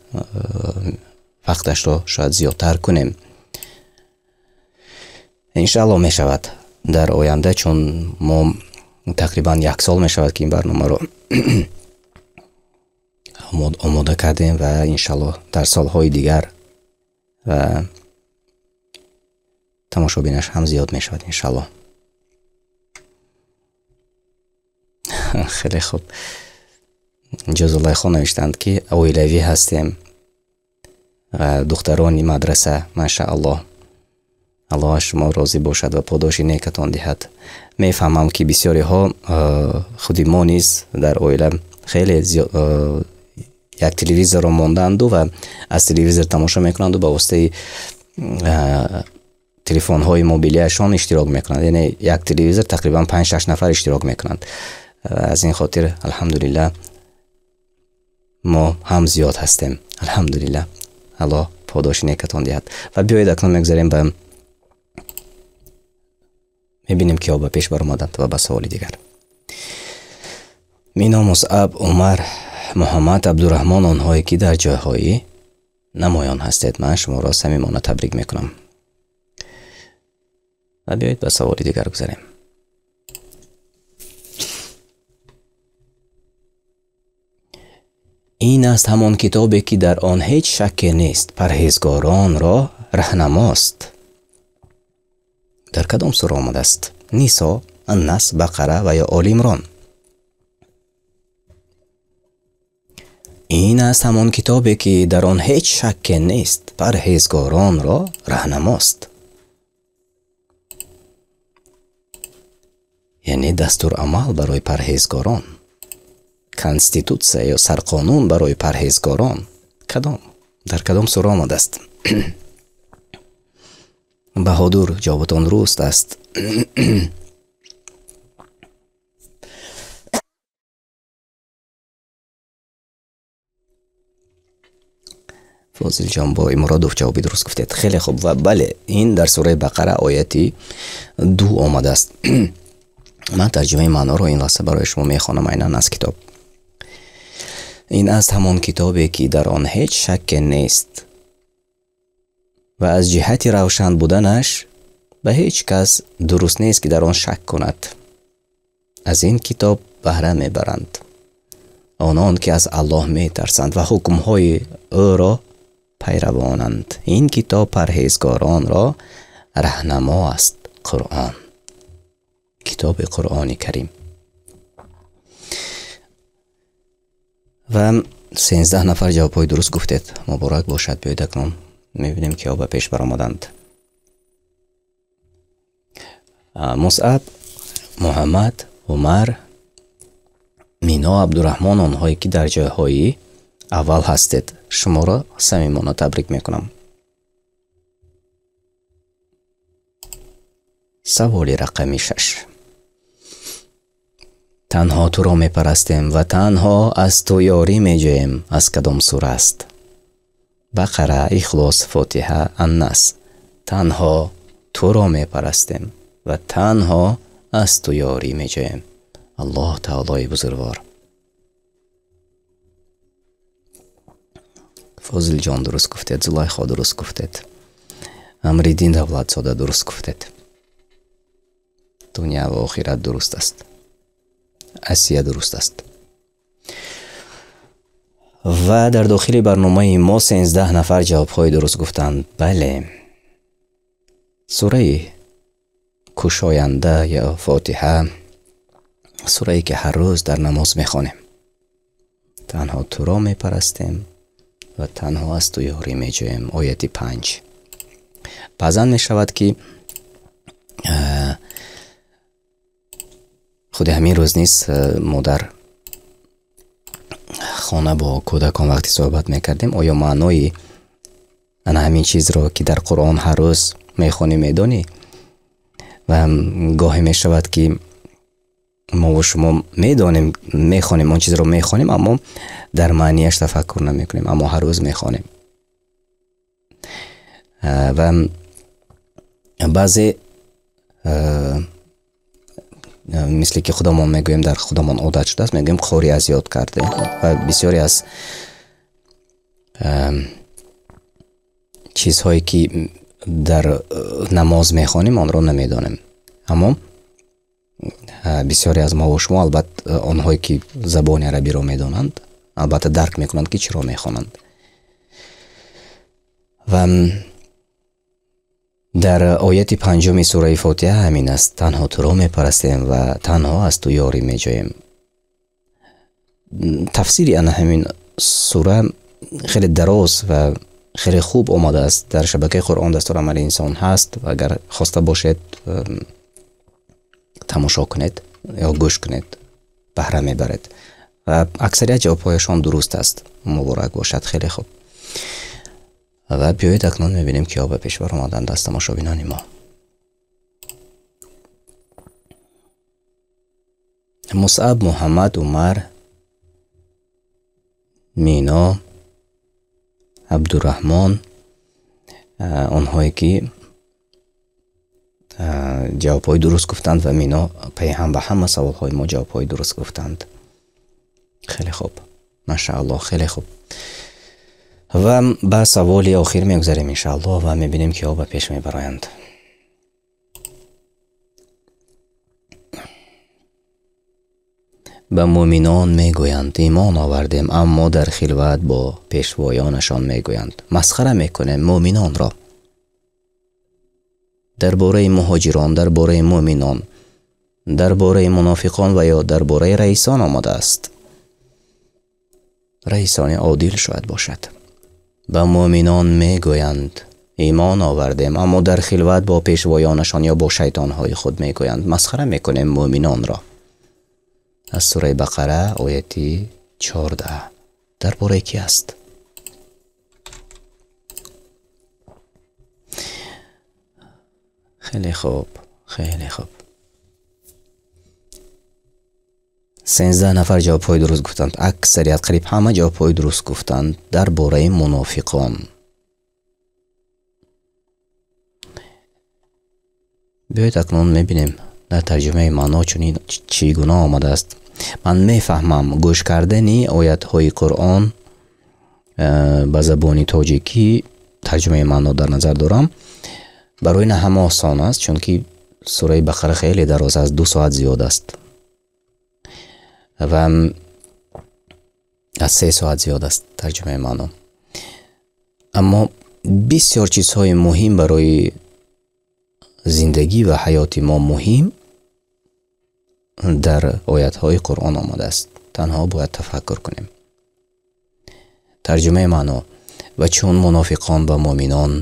вақташро шояд зиёдтар кунем. Иншааллоҳ, мешавад дар оянда, чун мо тақрибан як сол мешавад, ки ин барномаро омода кардем ва иншааллоҳ дар солҳои дигар ва тамошобинаш ҳам зиёд мешавад, иншааллоҳ. Хеле хуб. Инҷо Зулайхо навиштанд, ки оилавӣ ҳастем ва духтарони мадраса, машааллоҳ. Аллоҳ аз шумо розӣ бошад ва подоши некатон диҳад. Мефаҳмам, ки бисёриҳо, худи мо низ дар оила хеле як телевизорро мондаанду ва аз телевизор тамошо мекунанду ба воситаи телефонҳои мобилиашон иштирок мекунанд. Яъне як телевизор тақрибан 5-6 нафар иштирок мекунанд. Аз ин хотир алҳамдулиллаҳ, мо ҳам зиёд ҳастем. Алҳамдулиллаҳ, Аллоҳ подоши некатон диҳад. Ва биёед, акнун мегузарем ба Мебинем, ки ба пеш баромаданд ва ба саволи дигар. Мино, Мусаб, Умар, Муҳаммад, Абдураҳмон, онҳое ки дар ҷойҳои намоён ҳастед, ман шуморо самимона табрик мекунам. Ва биёед ба саволи дигар гузарем. Ин аст ҳамон китобе, ки дар он ҳеҷ шакке нест, парҳезгоронро раҳнамост. Дар кадом сура омадааст? Нисо, Аннас, Бақара ва ё Оли Имрон? Ин аст ҳамон китобе, ки дар он ҳеҷ шакке нест, парҳезгоронро раҳнамост. Яъне дастурамал барои парҳезгорон, конститутсия ё сарқонун барои парҳезгорон. Кадом? Дар кадом сура омадааст? Баҳодур, ҷавобатон дуруст аст. Фозилҷон Боймуродов ҷавоби дуруст гуфтед. Хеле хуб. Ва бале, ин дар сураи Бақара ояти 2 омадааст. Ман тарҷумаи маъноро ин лаҳза барои шумо мехонам айнан аз китоб. Ин аст ҳамон китобе, ки дар он ҳеҷ шакке нест ва аз ҷиҳати равшан буданаш ба ҳеҷ кас дуруст нест, ки дар он шак кунад. Аз ин китоб баҳра мебаранд онон, ки аз Аллоҳ метарсанд ва ҳукмҳои ӯро пайравонанд. Ин китоб парҳезгоронро раҳнамо аст. Қуръон, китоби Қуръони Карим. Ва 13 нафар ҷавобҳои дуруст гуфтед. Муборак бошад. Биёед акнун мебинем, киҳо ба пеш баромаданд. Мусаб, Муҳаммад, Умар, Мино, Абдураҳмон, онҳое ки дар ҷойҳои аввал ҳастед, шуморо самимона табрик мекунам. Саволи рақами 6. Танҳо туро мепарастем ва танҳо аз ту ёрӣ меҷӯем. Аз кадом сура аст? Бақара, Ихлос, Фотиҳа, Аннас. Танҳо туро мепарастем ва танҳо аз ту ёрӣ меҷӯем. Аллоҳ таолои бузургвор. Фозилҷон дуруст гуфтед, Зулайхо дуруст гуфтед, Амриддин Давлатзода дуруст гуфтед. Дунё ва охират дуруст аст. Асия дуруст аст. Ва дар дохили барномаи мо 13 нафар ҷавобҳои дуруст гуфтанд. Бале, сураи кушоянда ё Фотиҳа, сурае ки ҳар рӯз дар намоз мехонем. Танҳо туро мепарастем ва танҳо аз ту ёрӣ меҷӯем. Ояти 5. Баъзан мешавад, ки худи ҳамин рӯз низ мо дар хона бо кӯдакон вақте суҳбат мекардем, оё маънои ана ҳамин чизро, ки дар Қуръон ҳар рӯз мехонӣ, медонӣ? Ва гоҳе мешавад, ки мо ва шумо медонем, мехонем, он чизро мехонем, аммо дар маънияш тафаккур намекунем, аммо ҳар рӯз мехонем. Ва баъзе мисле ки худамон мегӯем, дар худамон одат шудааст, мегӯем қори аз ёд кардем. Ва бисёре аз чизҳое ки дар намоз мехонем, онро намедонем. Аммо бисёре аз мо ва шумо, албатта онҳое ки забони арабиро медонанд, албатта дарк мекунанд, ки чиро мехонанд. Ва дар ояти 5 сураи Фотиҳа ҳамин аст: танҳо туро мепарастем ва танҳо аз ту ёрӣ меҷӯем. Тафсири ана ҳамин сура хеле дароз ва хеле хуб омадааст. Дар шабакаи Қуръон дастурамали инсон ҳаст ва агар хоста бошед тамошо кунед ё гӯш кунед, баҳра мебаред. Ва аксарият ҷавобҳояшон дуруст аст. Муборак бошад, хеле хуб. Ва биёед акнун мебинем, киҳо ба пеш баромаданд аз тамошобинони мо. Мусаб, Муҳаммад, Умар, Мино, Абдураҳмон, онҳое ки Ҷавобҳои дуруст гуфтанд ва Мино пайҳам ба ҳама саволҳои мо ҷавобҳои дуруст гуфтанд. Хеле хуб, машааллоҳ, хеле хуб. Ва ба саволи охир мегузарем иншааллоҳ ва мебинем ки ҳо ба пеш мебароянд. Ба муъминон мегӯянд имон овардем, аммо дар хилват бо пешвоёнашон мегӯянд масхара мекунем муъминонро. Дар бораи муҳоҷирон, дар бораи муъминон, дар бораи мунофиқон ва ё дар бораи раисон омадааст. Раисони одил шояд бошад. Ба муъминон мегӯянд имон овардем, аммо дар хилват бо пешвоёнашон ё бо шайтонҳои худ мегӯянд масхара мекунем муъминонро. Аз сураи Бақара ояти 14. Дар бораи ки аст? Хеле хуб, хеле хуб. 13 нафар ҷавобҳои дуруст гуфтанд. Аксарият, қариб ҳама ҷавобҳои дуруст гуфтанд дар бораи мунофиқон. Биёед акнун мебинем дар тарҷумаи маъно чунин чӣ гуна омадааст. Ман мефаҳмам гӯш кардани оятҳои Қуръон ба забони тоҷикӣ, тарҷумаи маъно дар назар дорам, барои на ҳама осон аст, чунки сураи Бақара хеле дароз аст, 2 соат зиёд аст ва аз 3 соат зиёд аст тарҷумаи маъно. Аммо бисёр чизҳои муҳим барои зиндагӣ ва ҳаёти мо муҳим дар оятҳои Қуръон омадааст. Танҳо бояд тафаккур кунем. Тарҷумаи маъно: ва чун мунофиқон ба муъминон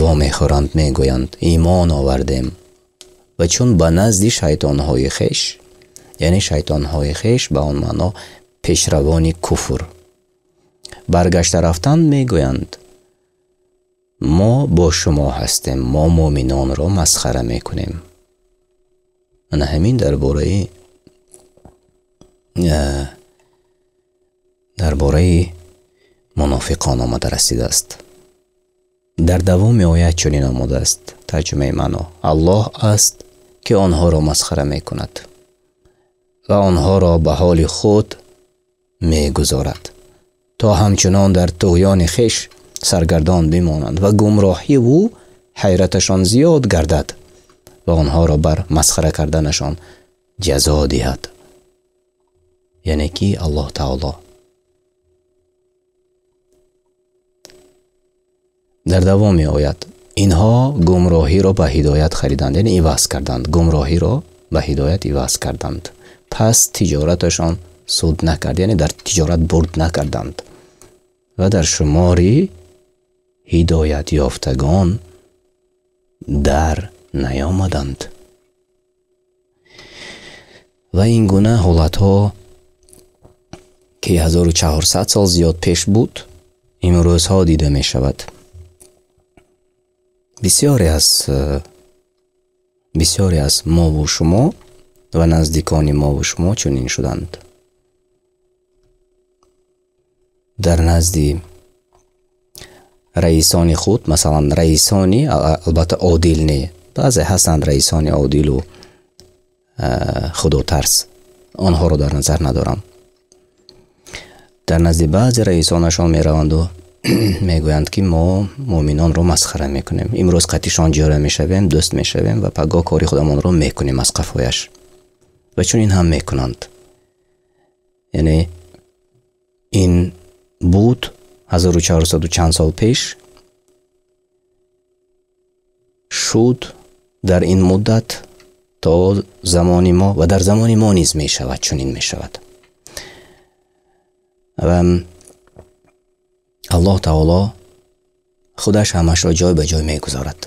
вомехӯранд, мегӯянд имон овардем, ва чун ба назди шайтонҳои хеш, яъне шайтонҳои хеш ба он маъно пешравони куфр, баргашта рафтанд, мегӯянд мо бо шумо ҳастем, мо муъминонро масхара мекунем. Ана ҳамин дар бораи мунофиқон омада расидааст. Дар давоми оят чунин омадааст тарҷумаи маъно: Аллоҳ аст ки онҳоро масхара мекунад ва онҳоро ба ҳоли худ мегузорад, то ҳамчунон дар туғёни хеш саргардон бимонанд ва гумроҳиву ҳайраташон зиёд гардад ва онҳоро бар масхара карданашон ҷазо диҳад. Яъне ки Аллоҳ таоло. Дар давоми оят инҳо гумроҳиро ба ҳидоят хариданд, яъне иваз карданд, гумроҳиро ба ҳидоят иваз карданд. Пас тиҷораташон суд накард, яъне дар тиҷорат бурд накарданд ва дар шумори ҳидоят ёфтагон дар наёмаданд. Ва ин гуна ҳолатҳо ки 1400 сол зиёд пеш буд, имрӯзҳо дида мешавад. Бисёре аз мову шумо ва наздикони мову шумо чунин шуданд. Дар назди раисони худ, масалан раисони, албатта одил не, баъзе ҳастанд раисони одилу худотарс, онҳоро дар назар надорам. Дар назди баъзе раисонашон мераванду мегӯянд ки мо муъминонро масхара мекунем, имрӯз қатишон ҷора мешавем, дӯст мешавем ва пагоҳ кори худамонро мекунем аз қафояш. Ва чунин ҳам мекунанд. Яъне ин буд 1400 чанд сол пеш шуд, дар ин муддат то замони мо ва дар замони мо низ мешавад, чунин мешавад. Ва Аллоҳ таоло худаш ҳамашро ҷой ба ҷой мегузорад,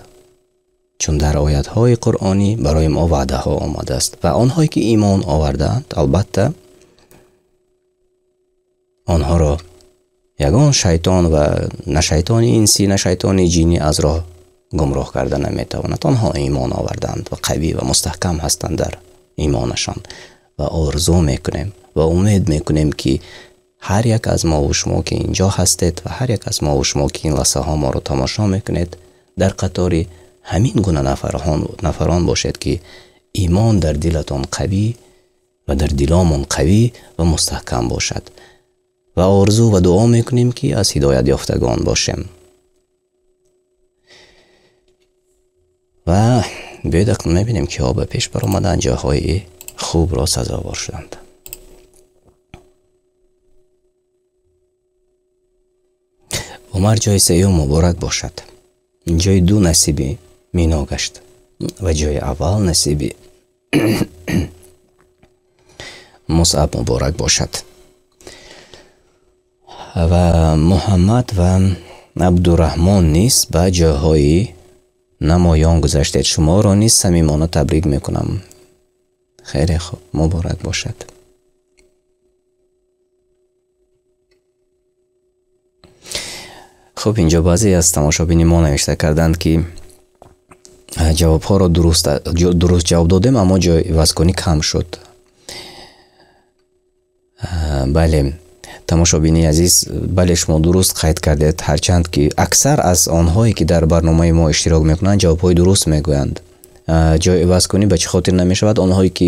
чун дар оятҳои қуръонӣ барои мо ваъдаҳо омадааст ва онҳое ки имон овардаанд, албатта онҳоро ягон шайтон ва на шайтони инсӣ, на шайтони ҷинӣ аз роҳ гумроҳ карда наметавонад. Онҳо имон овардаанд ва қавӣ ва мустаҳкам ҳастанд дар имонашон ва орзу мекунем ва умед мекунем ки ҳар як аз мову шумо ки инҷо ҳастед ва ҳар як аз мову шумо ки ин лаҳзаҳо моро тамошо мекунед, дар қатори Ҳамин гуна нафарон бошед, ки имон дар дилатон қавӣ ва дар диломон қавӣ ва мустаҳкам бошад. Ва орзу ва дуо мекунем, ки аз ҳидоят ёфтагон бошем. Ва биёед акнун мебинем, киҳо ба пеш баромаданд, ҷойҳои хубро сазовор шуданд. Умар ҷои сеюм муборак бошад. Ҷои ду насиби Мино гашт ва ҷои аввал насиби Мусаб муборак бошад. Ва Муҳаммад ва Абдураҳмон низ ба ҷойҳои намоён гузаштед. Шуморо низ самимона табрик мекунам. Хеле хуб, муборак бошад. Хуб, инҷо баъзе аз тамошобини мо навишта карданд, ки ҷавобҳоро дуруст ҷавоб додем, аммо ҷои ивазкунӣ кам шуд. Бале, тамошобини азиз, бале, шумо дуруст қайд кардед, ҳарчанд ки аксар аз онҳое, ки дар барномаи мо иштирок мекунанд, ҷавобҳои дуруст мегӯянд. Ҷои ивазкунӣ ба чӣ хотир намешавад? Онҳое, ки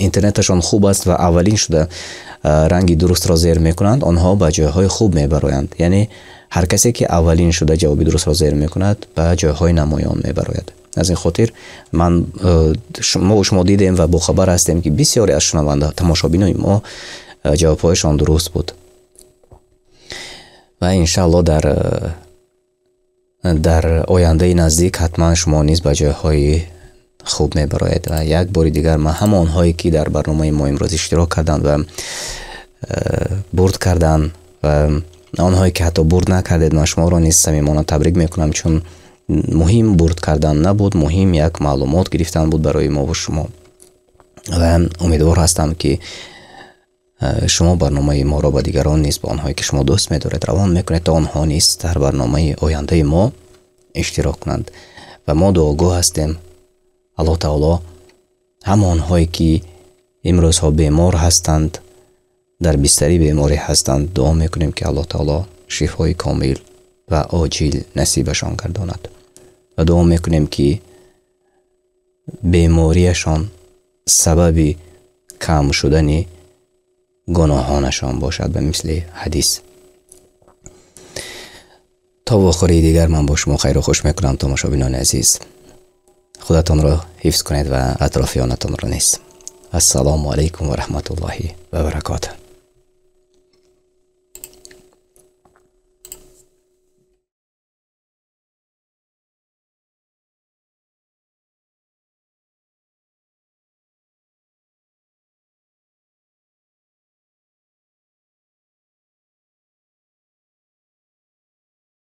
интернеташон хуб аст ва аввалин шуда ранги дурустро зер мекунанд, онҳо ба ҷойҳои хуб мебароянд. Яъне ҳар касе, ки аввалин шуда ҷавоби дурустро зер мекунад, ба ҷойҳои намоён мебарояд. Аз ин хотир мо шумо дидем ва бохабар ҳастем, ки бисёре аз шунаванда тамошобинони мо ҷавобҳояшон дуруст буд. Ва иншааллоҳ дар ояндаи наздик ҳатман шумо низ ба ҷойҳои хуб мебароед. Ва як бори дигар ман ҳама онҳое, ки дар барномаи мо имрӯз иштирок карданд ва бурд карданд ва онҳое, ки ҳатто бурд накардед, ман шуморо низ самимона табрик мекунам, чун муҳим бурд кардан набуд, муҳим як маълумот гирифтан буд барои мо ва шумо. Ва умедвор ҳастам, ки шумо барномаи моро ба дигарон низ, ба онҳое, ки шумо дӯст медоред, равон мекунед, то онҳо низ дар барномаи ояндаи мо иштирок кунанд. Ва мо дуогӯ ҳастем, Аллоҳ таоло ҳама онҳое, ки имрӯзҳо бемор ҳастанд, дар бистари беморӣ ҳастанд, дуо мекунем, ки Аллоҳ таоло шифои комил ва оҷил насибашон гардонад. Ва дуо мекунем, ки бемориашон сабаби кам шудани гуноҳонашон бошад, ба мисли ҳадис. То вохӯрии дигар ман бо шумо хайру хуш мекунам, тамошобинони азиз. Худатонро ҳифз кунед ва атрофиёнатонро низ. Ассалому алайкум ва раҳматуллоҳи ва баракотуҳ.